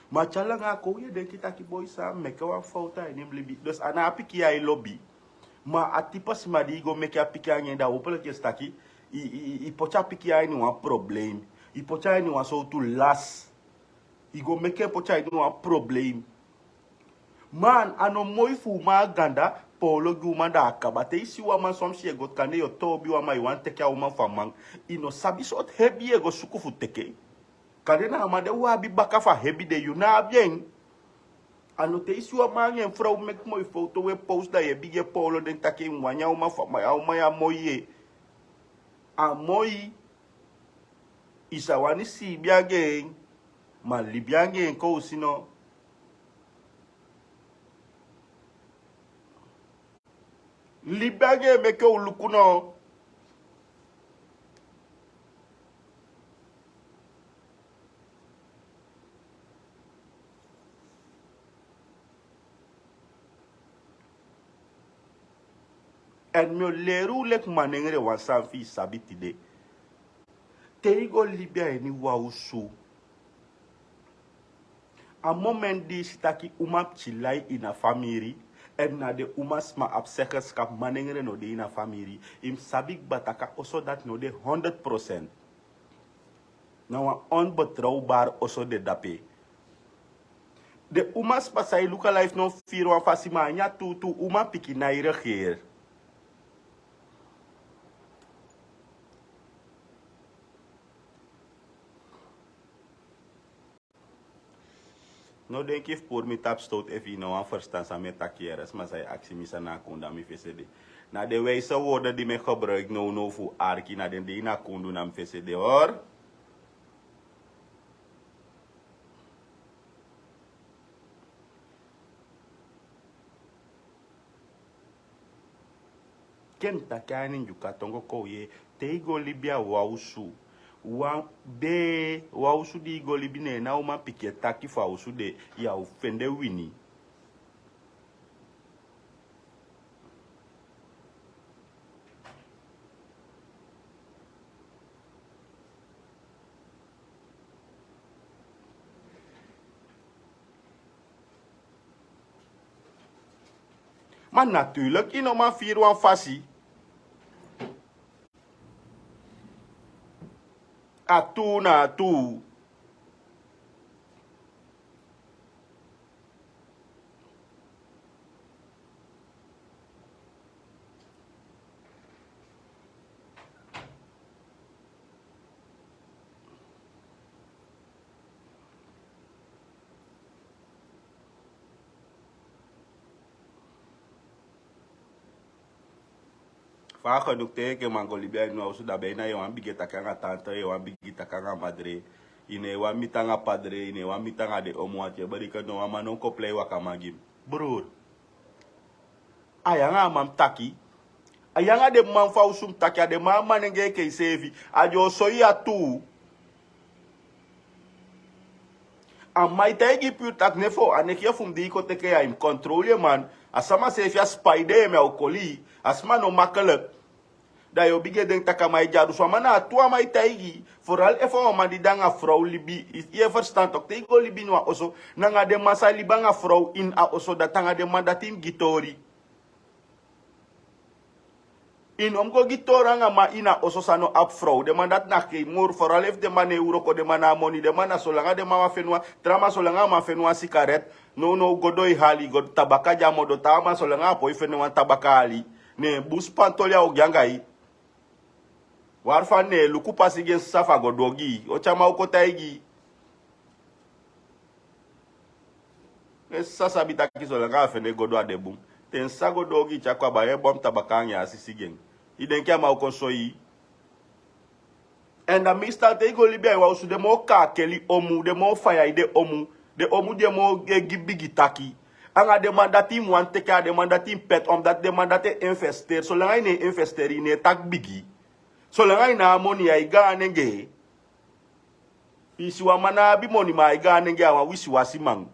Ma te a langa a kon yu e denki taki boi san a meke wan fowtu a ini mi libi dus a na a pikin ya e lobi. Ma a tipa sma di i go meke a pikin anga en da hopeleki yu e si taki i poti a pikin ya ini wan problem. I poti a ini wan sowtu las. I go meke en poti a ini wan problem. Man a no moi fu uman a ganda. Poolo gi uman da a kaba te i si wan man somsi yu e go kande yu o toobi wan man i wani teke a uman fu a man. I no sabi sortu hebi yu e go suku fu teke. Kande na a man de un abi baka fu a hebi de yu no abi en. A no te i si wan man anga en frow meki moi fowto we powsi da yu e bigin e poolo den taki en wani a uman fu a man ya moi ye. A moi. I sa wani siibi anga en ma libi anga en kowsi no. Libi anga en meke u luku no. Èn mi o leri u leki manengre wan sani fi i sabi tide. Te i go libi a ini wan osu a moment di i si taki uman pikin lai ini a famiri èn na den uman sma abi sekenskap manengre no de ini a famiri. I mus sabi kba taki a oso dati no de honderd prosent. Na wan onbetrouwbari oso de dape. Den uman sma san e luku a life no firi wan fasi ma a ini a tuutuu uman pikin nái regeer. No denki fu puru mi tapu stowtu efu yu no wani ferstan san mi e taki yere sma san e aksi mi san na a kundu na mi fesi ede. Na den weise worde di mi e gebruiki nownow fu arki na den de ini a kundu na mi fesi ede hori. Ken taki a ini Ndyuka tongo kon yee. Te i go libi a wan osu, wan dee, wan osu di i go libi, ne en na umanpikin e taki fu a osu de, yu o fende wini. Ma natuurlik i no man firi wan fasi. A tuu na a tuu. Fa a geduku te yu enke man go libi a ini wan osu, da ben na yu e wani bigin e taki anga tante, yu e wani bigin e taki anga madre. Yu no e wani miti anga padre, yu no e wani miti anga den omu. Ati e bereken no, wan man no kon plei wakaman gi mi. Broer, a yu anga a man mu taki. A yu anga den man fu a osu mu taki. A den man a manengee enke iseefi. A den o soi yu a tuu. A man e taigi yu puru taki nefo, a neki yu fu mi di i kon teke yu, a i mu controle yu man. A sama seefi a spaide yu, mi a o koli yu. A sama no makkelijk. Da yu o bigin e denki taki a man e dyalusu. A man na a tuu a man e taigi yu. Vooral efu a wan man di de anga frow libi, yu e ferstan tok, te i go libi ini wan oso, nanga den man sa libi anga frow ini a oso, dati anga den man dati i mu gi tori. I no mu go gi tori anga man ini a oso san no abi frow. Den man dati na kei muru, vooral efu den man no e wroko, den man no abi moni, den man na solanga den man wani feni wan, tra man solanga a man feni wan sikaret, nownow go doo e hali, go tabaka dya modo, taa man solanga a poi feni wan tabaka hali, ne en bun span toli a o gi anga yu. Wari fa ne en luku pasi gi en sisa fu a go du ogii. Oti a man o kon taigi yu. En sisa sabi taki solanga a fende go du a de bun. Te en sisa go du ogii, tyari kon a bai en bom tabaka anga en asisi gi en. I denki a man o kon soi yu? Èn da meestal te i go libi a ini wan osu, den moo kaakeli omu, den moo faya ede omu, den omu di e moo e gi bigi taki. Anga den man dati i mu wani teke, a den man dati i mu pet, omdat den man dati e investeri. Solanga i no e investeri, i no e taki bigi. Solanga i no abi moni, ya i gaan nengee. I si wan man no abi moni, ma a e gaan nengee, a wan wisiwasiman.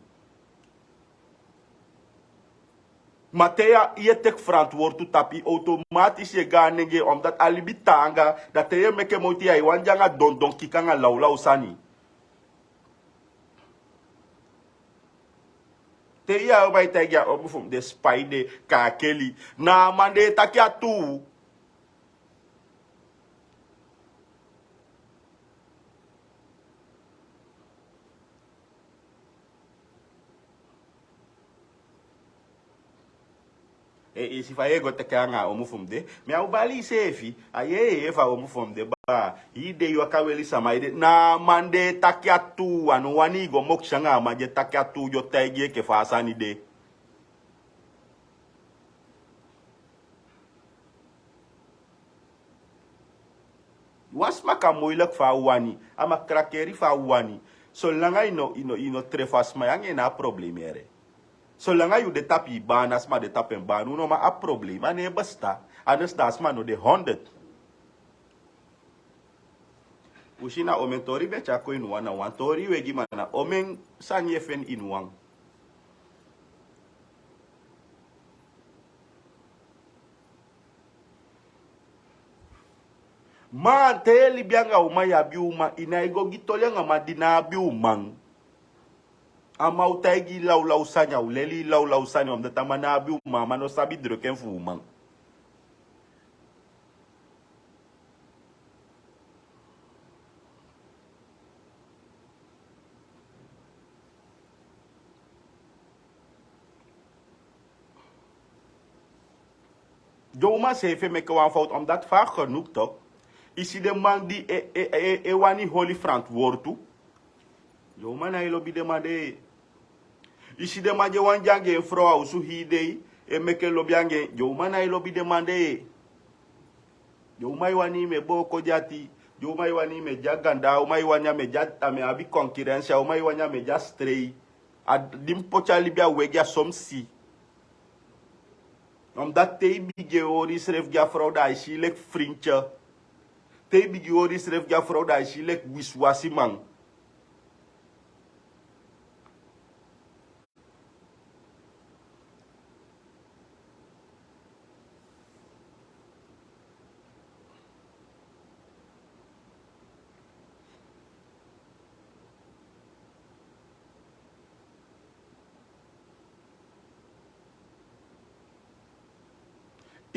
Ma te ya, yu e teki frantwortu tapu, automatis yu e gaan nengee, omdat a libi taanga, da te yu e meke moiti, ya i wani de anga dondon kiki anga lawlaw sani. Te yu a o bai taigi a omu fu mi de, spaide, kaakeli. Na a man de e taki a tuu. E, i si fa yu e go teke anga a omu fu mi de. Mi a o bali iseefi. A yeye fu a omu fu mi de, baa. Hii dei yu waka weli sama ede. Na a man de e taki a tuu, a no wani i go mokisi anga a man di e taki a tuu, di o taigi yu enke fa a sani de. Wan sma kan moeilijk fa a wani, a mag krakeri fa a wani. Solanga i no, i no, i no trefu a sma, yu anga en no abi problemi ere. Solanga yu de tapu i baan, a sma de tapu en baan, un no man abi problemi, a no e bestaan. Anders da a sma no de honderd. Un si na omen tori mi e tyari kon ini wan, na wan tori yu e gi, ma na omen sani yu e feni ini wan. Man, te yu e libi anga uman, yu abi uman, i nái go gi toli anga man di no abi uman. A man o taigi yu lawlaw sani, a o leli yu lawlaw sani, omdat a man no abi uman, a man no sabi druk en fu uman. Den uman seefi e meke wan fowtu, omdat fa a genoeg tok. I si den man di e, e, e, e wani holi frantwortu. Den uman nái lobi den man de. I si den man di e wani de anga en frow a osu hii dei, e meke lobi anga en, den uman nái lobi den man de. Den uman e wani i mu e booko den ati, den uman e wani i mu e de a ganda, uman e wani a mu e de a, a mu e abi concurrence, a uman e wani a mu e de a strei. A di mi poti a libi a wegi, a so mi si. Omdat te i bigin e hori yusrefi gi a frow, da ai si yu leki frinty. Te i bigin e hori yusrefi gi a frow, da ai si yu leki wisiwasiman.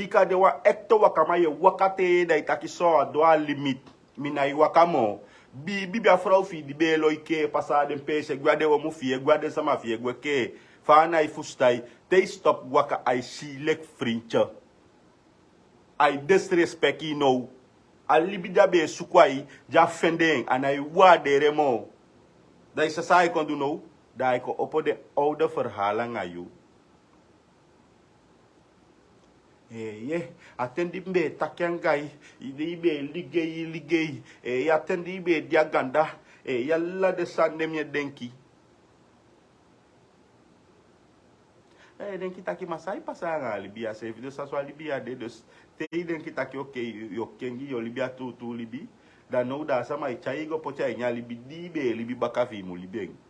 I kan de wan ekte wakaman, yu e waka te, da i taki so a du a limit. Mi nái waka moo. Biibi, a frow fi i di be e lon i kee pasa na den peesi, e gwe a den omu fi i, e gwe a den sama fi i, e gwe kee. Fa a nái fusutan i, te i stop waka, ai si i leki frinty. Ai desrespeki i now. A libi di a be e suku a i, di a fende en, a nái warderi en moo. Da i sa san ai kon du now, da ai kon opo den owde ferhaal anga yu. Eeye, a ten di mi be e taki anga i, i be e ligei, i ligei. Eeye, a ten di i be e de a ganda. Eeye, ala den sani de mi e denki. Eeye, denki taki, ma san e pasa anga a libi ya seefi, dus a so a libi ya de, dus te i denki taki, okay, yu o kengi yu o libi a tuutuu libi, da now da a sama e tyai i go poti a ini a libi di i be e libi baka fi i mu libi en.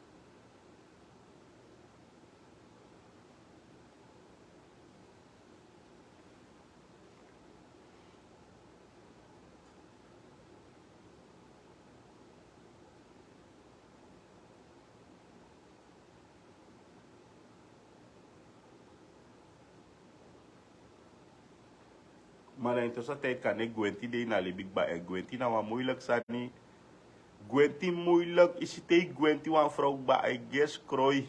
Ma na en toso a ten kande gwenti de ini a libi kba, en gwenti na wan muiliki sani. Gwenti muiliki, i si te i gwenti wan frow kba, ai gesi kroi.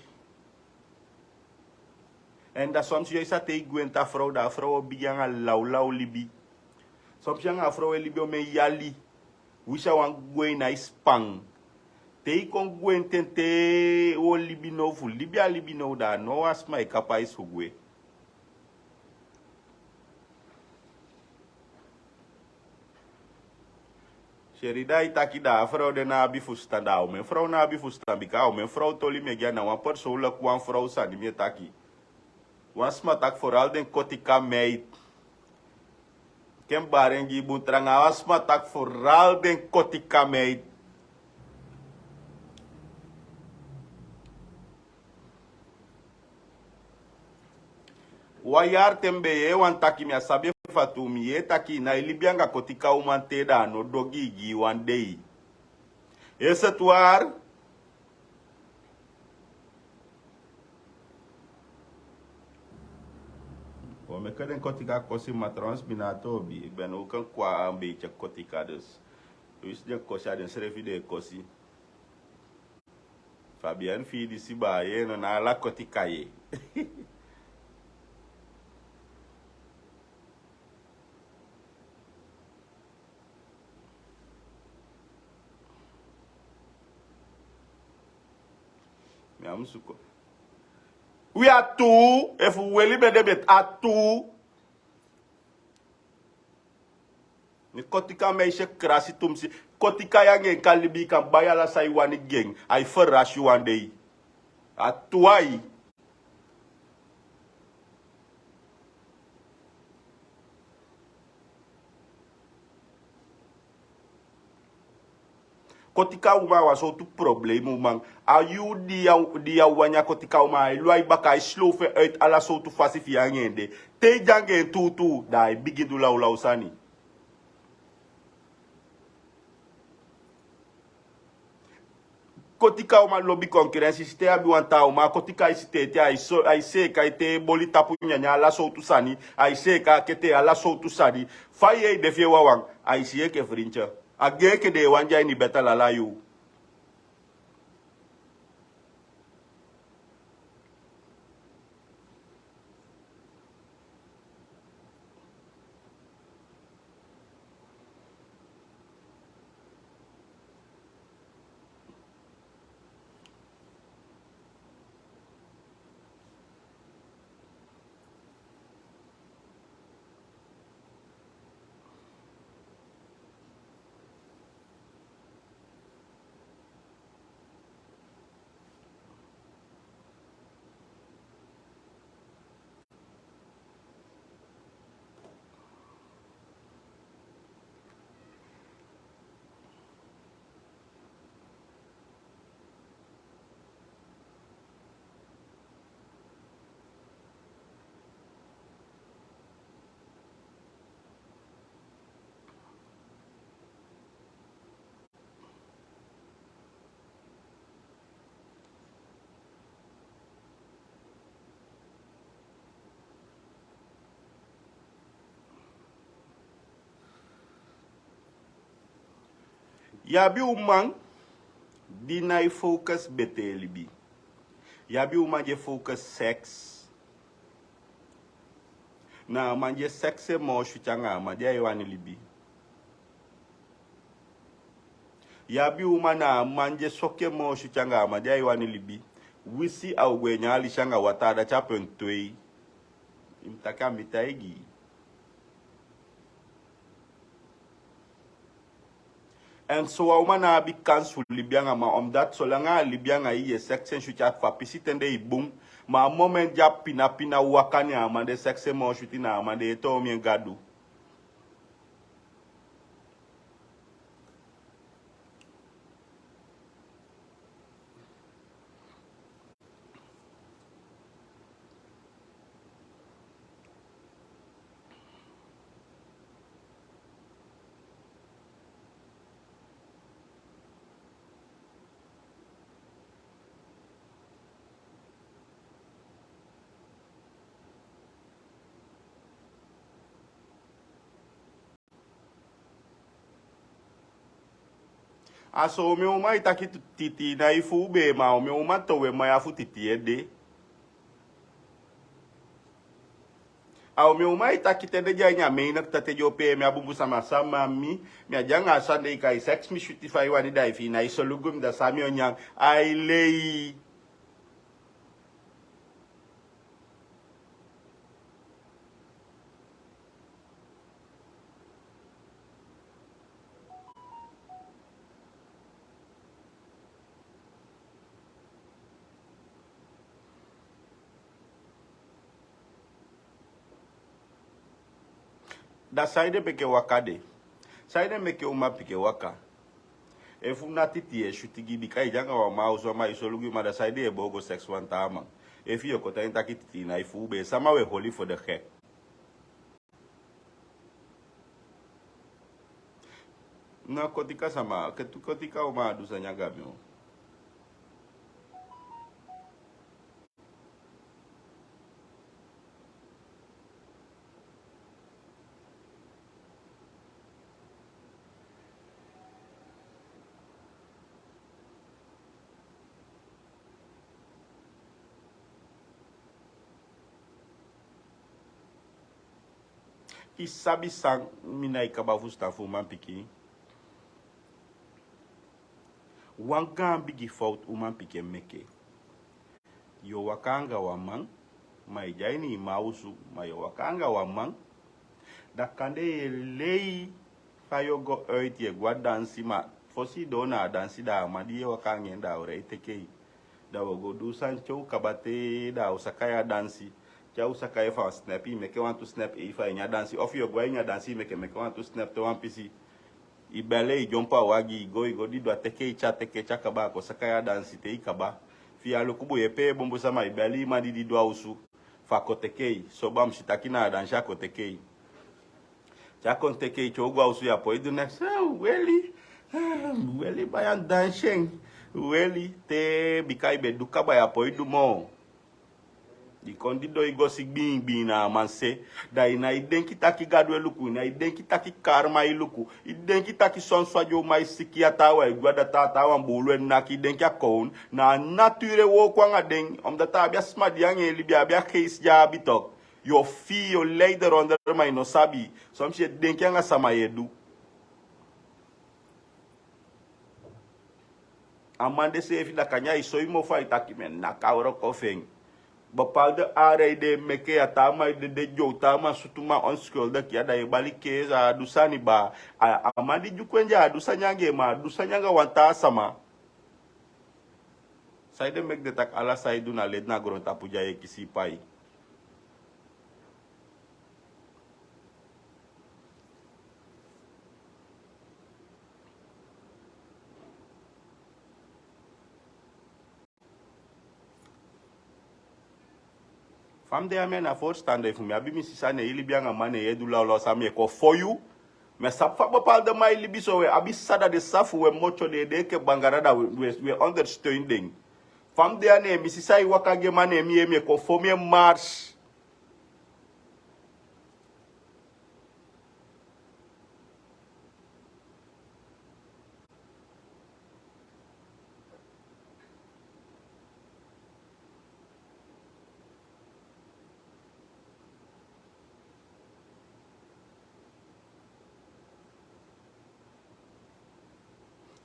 Èn da soms yu e si a te i gwenti a frow, da a frow o bigin anga lawlaw libi. Soms yu anga a frow e libi omen yali. Winsi a wan gwe ini a i span. Te i kon gwenti en te u o libi now, fu libi a libi now, da a no wan sma e kapu a i su gwe. Sherida e taki da a frow de no abi fusutan, da a omen frow no abi fusutan, bika a omen frow toli mi e gi, a na wan persoonlijk wan frow sani mi e taki. Wan sma taki vooral den Kotika meid. Ken bari en gi bun tranga, wan sma taki vooral den Kotika meid. Wan yari te mi be yee wan taki, mi á sabi efu a tuu, mi yee taki i nái libi anga Kotika uman te, da a no du ogii gi i wan dei. Is het waar? Bon, meke den Kotika kosi, ma trouwens mi na a toobi. Ik ben ook een kwa, een beetje Kotika, dus. Dus den kosi, a densrefi den e kosi. Fabian fi i disi baa, yee no, na ala Kotika yee. Mi á musu ko. Wi a tuu, efu weli ben de, beti a tuu. Mi Kotika meisje krasi tumsi. Kotika yu anga en kan libi, i kan bai ala san i wani gi en. Ai ferasi yu wan dei. A tuu ai. Kotika uman a wan sowtu problema uman. A yuu di yu á wani a Kotika uman, ai lon a i baka, ai slow fu en uit ala sowtu fasi fi yu anga en de. Te i de anga en tuutuu, da ai bigin du lawlaw sani. Kotika uman lobi concurrentie, si te i abi wan taa uman, a Kotika e si te ete, ai so, ai seeka ete, boli tapu nyanyan, ala sowtu sani, ai seeka a kete, ala sowtu sani. Fa yu e de fi en wawan, ai si yu enke frinty. A gi en enke den e wani de a ini bed ala yuu. Yu abi uman di na e focus betee libi. Yu abi uman di e focus seks. Na a man di e seks en moo switi anga a man di a e wani libi. Yu abi uman na a man di e soki en moo switi anga a man di a e wani libi. Wisi a o gwe nyan alisi anga wataa, dati a punt twee. I mu taki a mi taigi yu. Èn sowan uman ná abi kansi fu libi anga man, omdat solanga a libi anga yu, yu e seks en switi a fu a pisi ten de i bun. Ma a moment di a pina pina waka, ne a man de seks en moo switi, na a man de e toon mi en gadu. A so omen uman e taki tu-, titi na i fu u bee, ma omen uman towe man ya fu titi ede. A omen uman e taki te de di a ini a meinak tate di o pee mi a bunbun sama, sama mi, mi a di anga a sani de i kai seks mi switi fa i wani, da i fi i na i solugu mi, da san mi o nyan? Ai lei. Da saide meke waka de? Saide meke uman pikin waka? Efu na titi e switi gi, bika i de anga wan man a osu, a man e solugu i, ma da saide i e bow go seks wan taa man? Efu i o kon tan taki titi na i fu u bee, sama u e holi fu de gek? Na kotika sama, ke tu kotika uman a du sani anga mi o. I sabi san mi nái kaba fusutan fu umanpikin? Wan gaan bigi fowtu umanpikin e meke. Yu o waka anga wan man, ma i de a ini i man osu, ma yu o waka anga wan man. Da kande yu e lei fa yu o go uit, yu e go a dansi, ma fosi i doo na a dansi, da a man di yu e waka anga en, da a o rei teke yu. Da wi o go du sani te u kaba, te da a o saka yu a dansi. Te a o saka yu fu a snap, i meke wantu snap, ei, fu a ini a dansi. Ofu yu o go a ini a dansi, i meke, meke wantu snap te wan pisi. I bele, i dyompo a wagi, i go, i go didon, a teke i te a, teke i te a kaba, a kon saka yu a dansi te i kaba. Fi yu a luku bun, yu e pee bunbun sama, i bele i man di didon a osu fu a kon teke i. So a mu si taki na a dansi a kon teke i. Te a kon teke i, te u go a osu, yu á poi du neks. Ah, weli. Ah, weli, bai a dansi en. Weli, te bika i be du kaba, yu á poi du moo. I kon didon, i go si gbin gbin na a man se. Da i nái denki taki Gadu e luku, i nái denki taki karma e luku. I denki taki sonso a di o man e siki, a taawan e gwe a data, a taawan buulu e naki, i denki a kon. Na a nature e wooko anga den, omdat a abi a sma di anga en libi, a abi a geisi di a abi tok. Yu o fii, yu o lei den rondro, ma i no sabi. Soms yu e denki anga sama yu e du. A man de seefi, da kande ai soi mofu, ai taki mi e naki a wroko fu en. Bepaalde aarei den e meke, a taa man e dede dyow, taa man sutu man onschuldig, ya da yu e bali keesi, a á du sani baa. A, a man di dyuku en di a á du sani anga en, ma a du sani anga wan taa sama. Saide meke den taki ala san i du na leti na goontapu, di a e kisi i pai? Fa mi de ya, mi a na voorstander fu mi abi mi sisa, ne i libi anga man, ne yu e du lawlaw, san mi e kon fon yu? Mi á sabi fa bepaalde man e libi so, wi e abi sisa, da den sisa fu wi e motyo, den e de enke bangara, da wi, wi, wi e ondersteun den. Fa mi de ya, ne mi sisa e waka gi en man, ne mi, mi e kon fon mi en mars.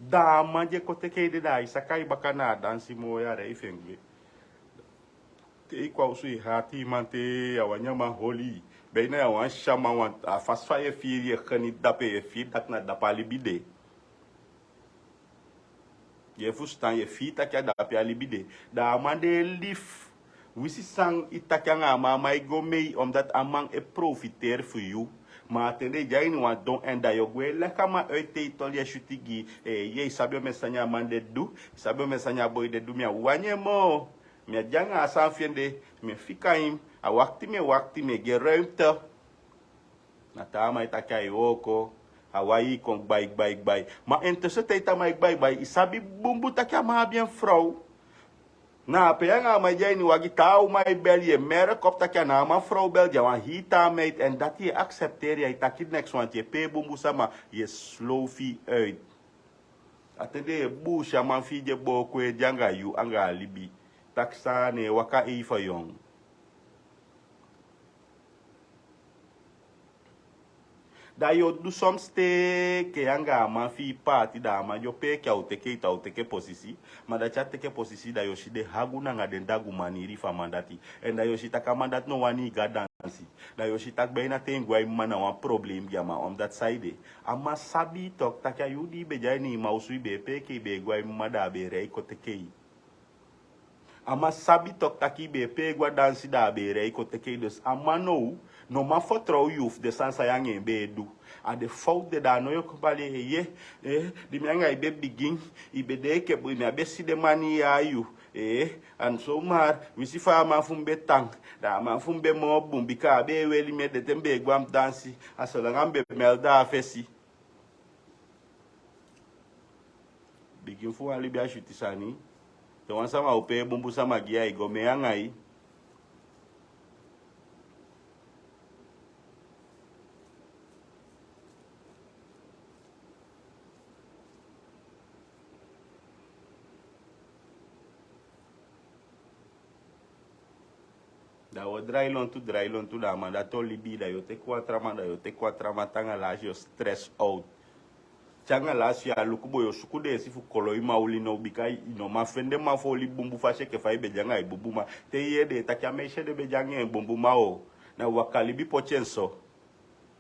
Da a man di e kon teke ede, da a e saka i baka na a dansi moo, yu a rei fu en gwe. Te i kon a osu, i hati i man te, yu a wani a man holi i. Beina yu a wani si a man, want a fasi fa yu e firi, yu e geni dape, yu e firi taki na dape a libi de. Yu e fusutan, yu e firi taki a dape a libi de. Da a man de e libi. Winsi san i taki anga a man, a man e go mee, omdat a man e profiteri fu yu. Ma a ten de i de a ini wan don, èn da yu o gwe leki a man uit te i toli e switi gi. Eh, yu e sabi omen sani a man de du. I sabi omen sani a boi de du. Mi á wani en moo. Mi á de anga a sani fi en de. Mi e fika en. A wakti mi e wakti, mi e gi en ruimte. Na te a man e taki a e wooko, a wai i kon gbai, gbai, gbai. Ma en tussentijd a man e gbai, gbai, i sabi bunbun taki a man abi en frow. Na ape yu anga a man e de a ini wagi, te a uman e bel, yu e merk op taki a na a man frow bel, di a wan hii taa meid, èn dati yu e accepteri, yu e taki neks, want yu e pee bunbun sama, yu e slow fi yu uit. A ten de yu e buusi a man fi yu di e booko ede anga yu, anga a libi. Taki san, ne en waka even yong. Da yu o du soms te, ke yu anga a man fi yu paati, da a man di o pee, ke a o teke yu, te a o teke posisi. Ma dati a teke posisi, da yu o si den hagu nanga den dagu maniri fu a man dati. Èn da yu o si taki a man dati no wani i go a dansi. Da yu o si taki beina te en gwe a i mma na wan problem gi a man, omdat saide. A man sabi toki taki a yuu di i be de a ini i mma osu i be e pee, ke i be e gwe a i mma, da a be e rei kon teke i. A man sabi toki taki i be e pee gwe a dansi, da a be e rei kon teke i. Dus a man now no man fertrow yu fu den sani san yu anga en be e du. A den fowtu de, da a now yu o kon bali en, eh, di mi anga yu be bigin, i be de enke bun, mi á be si den maniri ya a yu, eh, èn zomaar, winsi fa a man fu mi be tan, da a man fu mi be moo bun, bika a be e weli mi ede te mi be e gwe a mi dansi, a solanga mi be mel da a fesi. Bigin fu wan libi a switi sani. Te wan sama o pee bunbun sama gi yu, a e go mee anga yu. Da wi o drai lontu, drai lontu, da a man dati o libi, da yu o teki wan tra man, da yu o teki wan tra man, te anga lasi yu o stress out. Te anga lasi yu a luku bun, yu o suku deesi fu koloi man oli now, bika i no man fende man fu oli bunbun fasi enke fa i be de anga i bunbun mma. Te i yee den e taki a meisje de be de anga en bunbun mma o, na waka libi poti en so.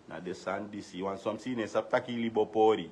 Na den sani disi, wan soms i no e sabi taki i libi o pori.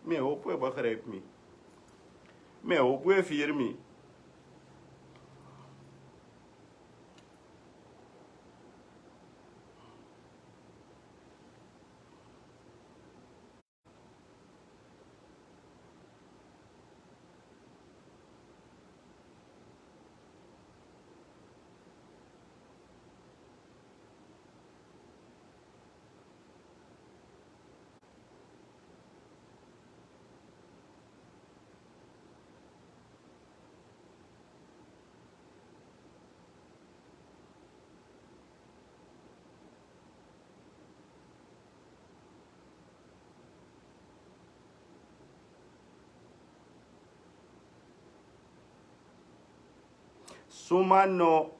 Mi e hopu e begrijp mi. Mi e hopu e firi mi. Suma no,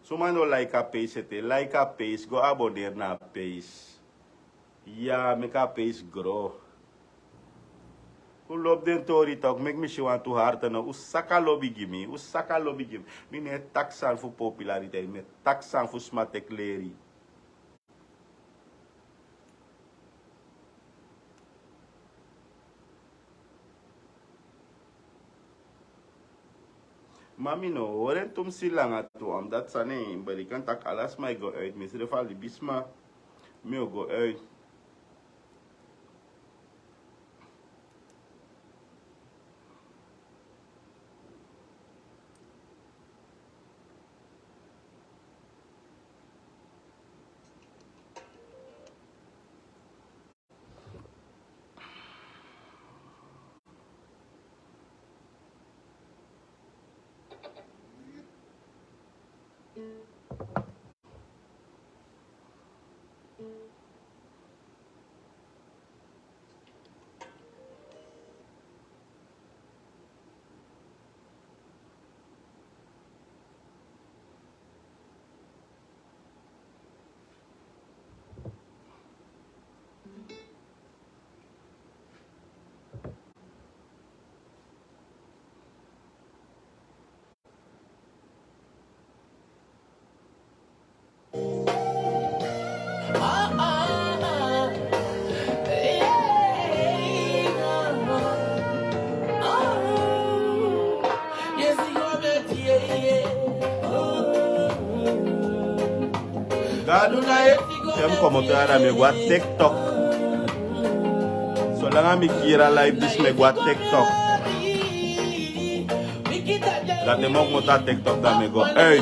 suma no like a page ete, like a page, go abonneri na a page. Ya, meki a page grow. Un lobi den tori tok, meki mi si wantu harte no. Un saka lobi gi mi, un saka lobi gi mi. Mi no e taki sani fu populariteit, mi e taki sani fu sma teki leri. Ma mi no hori en tumsi langa tu, omdat sani en berikan taki ala sma e go uit, misrefi a libisma, mi o go uit. Gadu na ye. Te mi komoto ya, da mi e go a TikTok. Solanga mi kiri a live disi, mi e go a TikTok. Da te mi o komoto a TikTok, da mi e go. Hey.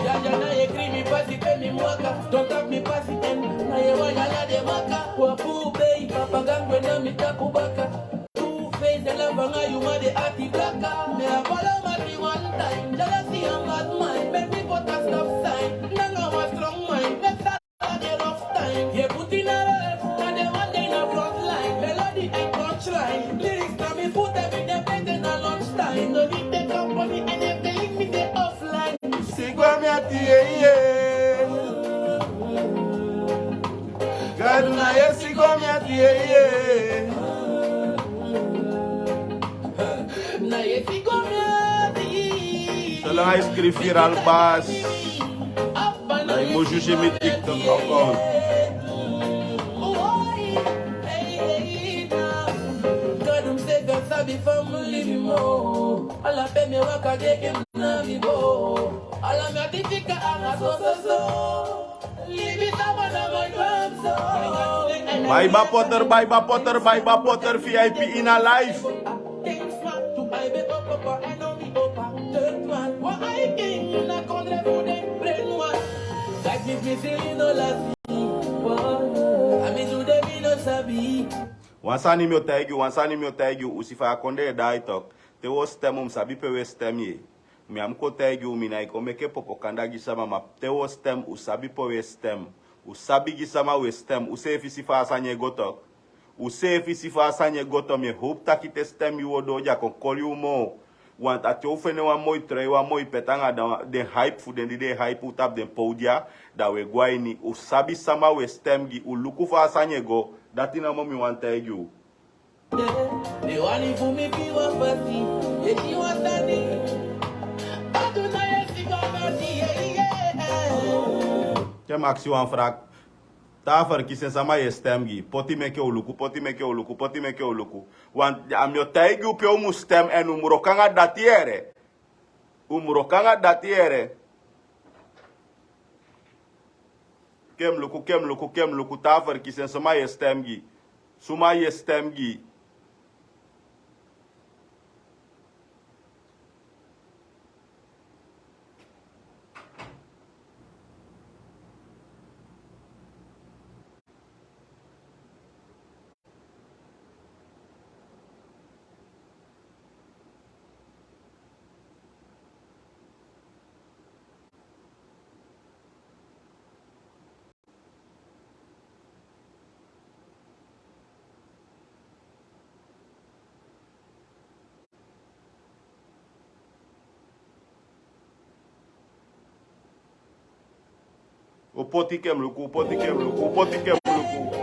Jaja na ye kri mi pasi pe mi mwaka, don tap mi pasi en, na ye waya la de maka. Wapu bei, papa gangwe na mi tapu baka. Two face de la banga, yu ma de ati blaka. Me a follow mati one time, jealousy and bad mind. Make me put a stop sign, nanga wa strong mind. Make that a de rough time. Ye put in a work, na de one day na front line. Melody and punchline, lyrics na mi foot every day, better na lunch time. No need the company and they telling me they offline. Sigwa mi ati ye ye. Gadu na ye sigwa mi ati ye ye. Na ye sigwa mi ati. Solanga yu skrifi viral bas. Na yu musu si mi TikTok account. Gadu mi se gadu sabi family mi mo. Ala pe mi waka de kem na mi bo. Ala mi ati fika anga so so so. Libi sama na my drum so. Baiba Potter, Baiba Potter, Baiba Potter, V I P in a life. Wan sani mi o taigi yu, wan sani mi o taigi yu, u si fa a kondee e daai tok. Te u o stem, u mu sabi pe u e stem ye. Mi á mu kon taigi u, mi nái kon meke popokanda gi sama, ma te u o stem, u sabi pe u e stem. U sabi gi sama u e stem, u seefi si fa a sani e go tok. U seefi si fa a sani e go tok, mi e howpu taki te stem yu u o doo dya kon koli u moo. Want a te u fende wan moi trui, wan moi peti anga dan den hype fu den di den e hype u tapu den podia, da u e go a ini. U sabi sama u e stem gi, u luku fa a sani e go, dati namo mi wani taigi u. Te mi aksi wan vraag. Taa verkiezing sama yu e stem gi? Poti meke u luku, poti meke u luku, poti meke u luku. Want a mi o taigi u pe u mu stem, en u mu wroko anga dati yere. U mu wroko anga dati yere. Ken mi luku, ken mi luku, ken mi luku, taa verkiezing, suma yu e stem gi? Suma yu e stem gi? U poti ken mi luku, u poti ken mi luku, u poti ken mi luku.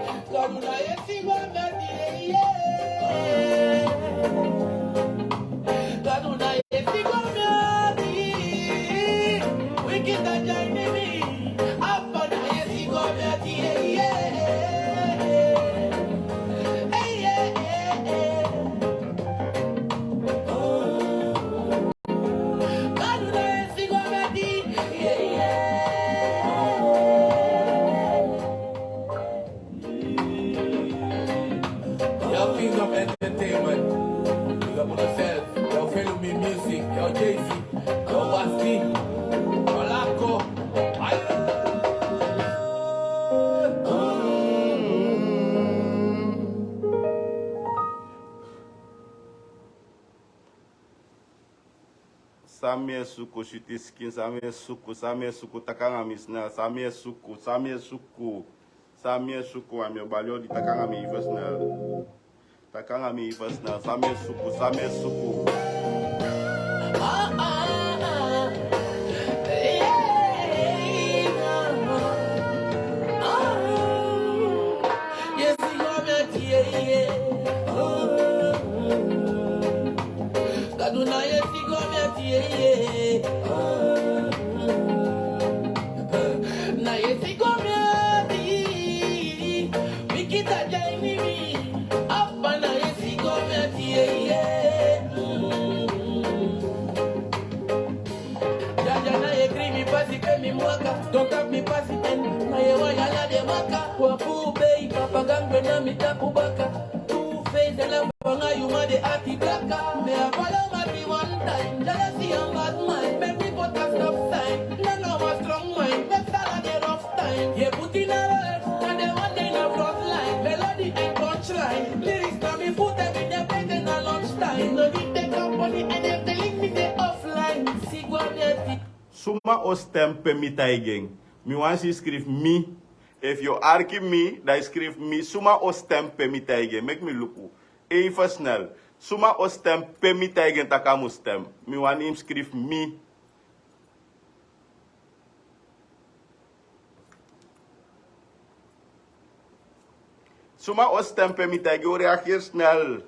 Yo, Kingdom Entertainment. Big up on yourself. Yo, Felumi Music. Yo, Jay-Z. Yo, Basti. Yo, Lako. Ay. San mi e suku, switi skin, san mi e suku, san mi e suku, taki anga mi snel, san mi e suku, san mi e suku, san mi e suku, a mi o bali odi, taki anga mi even snel. Taki anga mi even snel, san mi e suku, san mi e suku. Tapu baka, two face, de la banga, you ma de ati blaka. Me a follow my be one time, jealousy and bad mind. Make me put a stop sign. No, no, a strong mind. Make Sarah the rough time. Yeah, put in a work, and the one day na front line. Melody and punchline. Lyrics na me foot, every day, pay, then a lunch time. No need take up money, and if they link me, they offline. See, go on, yeah. Suma o stem pe mi taigi en? Mi wan si skrifi mi. Efu yu o arki mi, dan yu skrifi mi. Suma o stem pe mi taigi en? Meki mi luku. Even snel. Suma o stem pe mi taigi en taki a mu stem? Mi wani yu mus skrifi mi. Suma o stem pe mi taigi en? Reageer snel.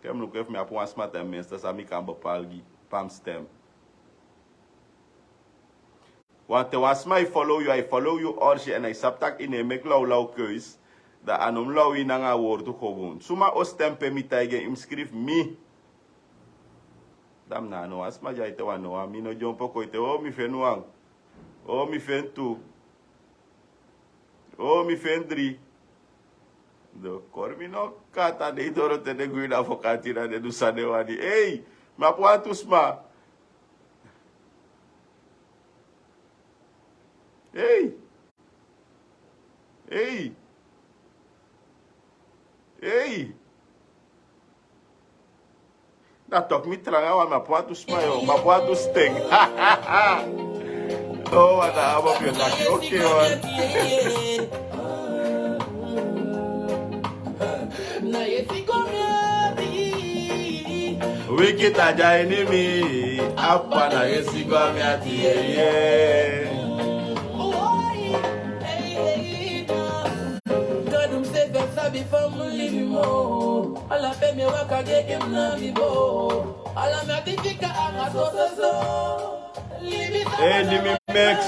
Te mi luku efu mi abi wan sma ten minste san mi kan bepaal gi pe a mus stem. Want te wan sma e follow yu, a e follow yu orsi, èn a e sabi taki yu no e meki lawlaw keus, dan a no mu law yu nanga a wortu gewoon. Suma o stem pe mi taigi en? Yu mus skrifi mi. Dan mi no abi no wan sma dya ete wan no wan, mi no dyompo kon ete. O, mi feni wan. O, mi feni tu. O, mi feni dri. Dan kori mi no kata, den e doro te den gwe na afokati, dan den du san den wani. Ei, mi abi wantu sma. Ei. Ei. Ei. Na tok mi tranga wan, mi abi wantu sma yo, mi abi wantu sten. O, wan na abo pio taki, oke, wan. Wiki ta dya ini mi, apa na yesi go a mi ati, ye, ye. Gadu mi seefi sabi fa mi libi mo. Ala pe mi waka gege mi na mi bo. Ala mi ati fika anga so so so. Hey, Dimi Mix.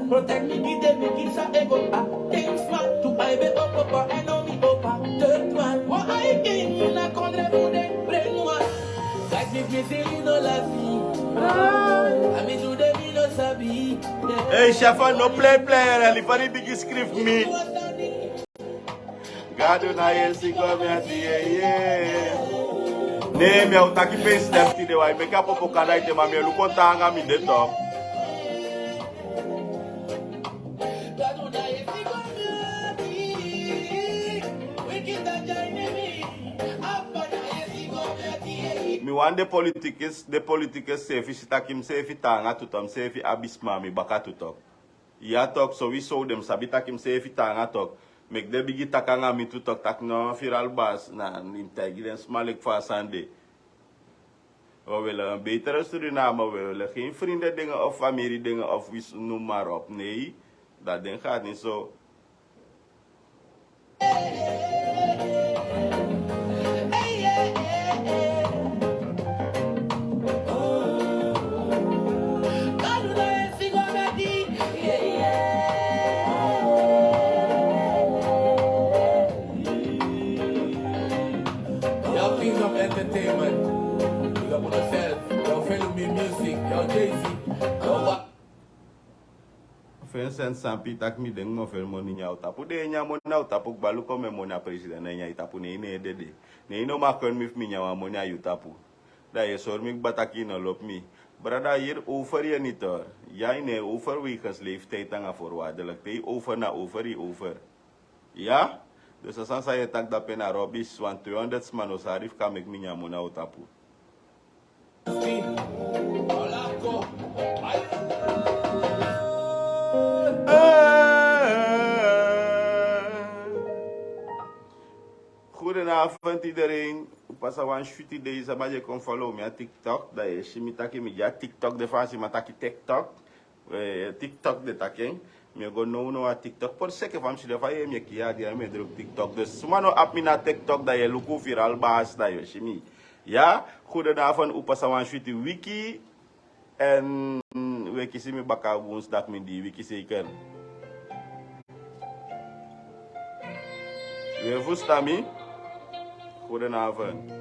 Protect me, give them a kiss, I go up. Things smart to buy me up, up, up, and on me up, up. Third one, what I came in a country for the brain one. God give me till you no love me. I mean, do they me no sabi. Hey, Shafa, no play, play, and if anybody script me. Gadu na yesi go mi ati, ye, ye. Ne, mi o taki pe step tide, wan e meki a popo kanda ete, ma mi e luku kon taanga mi de tok. Mi wani den politikus, den politikus seefi si taki mi seefi taanga tu tok, mi seefi abi sma a mi baka tu tok. Ya tok, sowieso den mus sabi taki mi seefi taanga tok. Meki den bigin taki anga mi tu tok, taki no, Viral Bas, na mi taigi den sma leki fa a sani de. We willen een betere Suriname, we willen geen vrienden dingen of familie dingen of wie ze noem maar op. Nee, dat ding gaat niet zo. Yo, Kings of Entertainment. Big up on yourself. Yo, Felumi Music. Yo, Jay-Z. Yo, Vincent Sampi taki mi denki mofel moni nyan a wi tapu. Den e nyan moni a wi tapu, kba luku mi moni a president na nyan a yu tapu, ne yu no e dede. Ne yu no man kon mi fu mi nyan wan moni a yu tapu. Dan yu e sori mi kba taki yu no lobi mi. Brada, hier over je niet hoor. Ja, yu no e over wegens leeftijd anga voorwaardelijk. Te yu over na over yu over. Ja? Dus a sani san yu e taki dape na robis, want tweehonderd sma no sari fu kan meki mi nyan moni a wi tapu. Goedenavond iedereen. Un pasa wan switi dei, sama di e kon follow mi a TikTok, dan yu e si mi taki mi de a TikTok, de Faansi man taki TikTok. Eh, TikTok de taki en. Mi e go nownow a TikTok. Por seke fa mi si de fa yu e meki ya di a mi e druk TikTok. Dus suma no abi mi na TikTok, dan yu e luku Viral Bas, dan yu e si mi. Ya, goedenavond, un pasa wan switi wiki. En we kisi mi baka woensdag, mi di wiki zeker. We fusta mi. Goedenavond.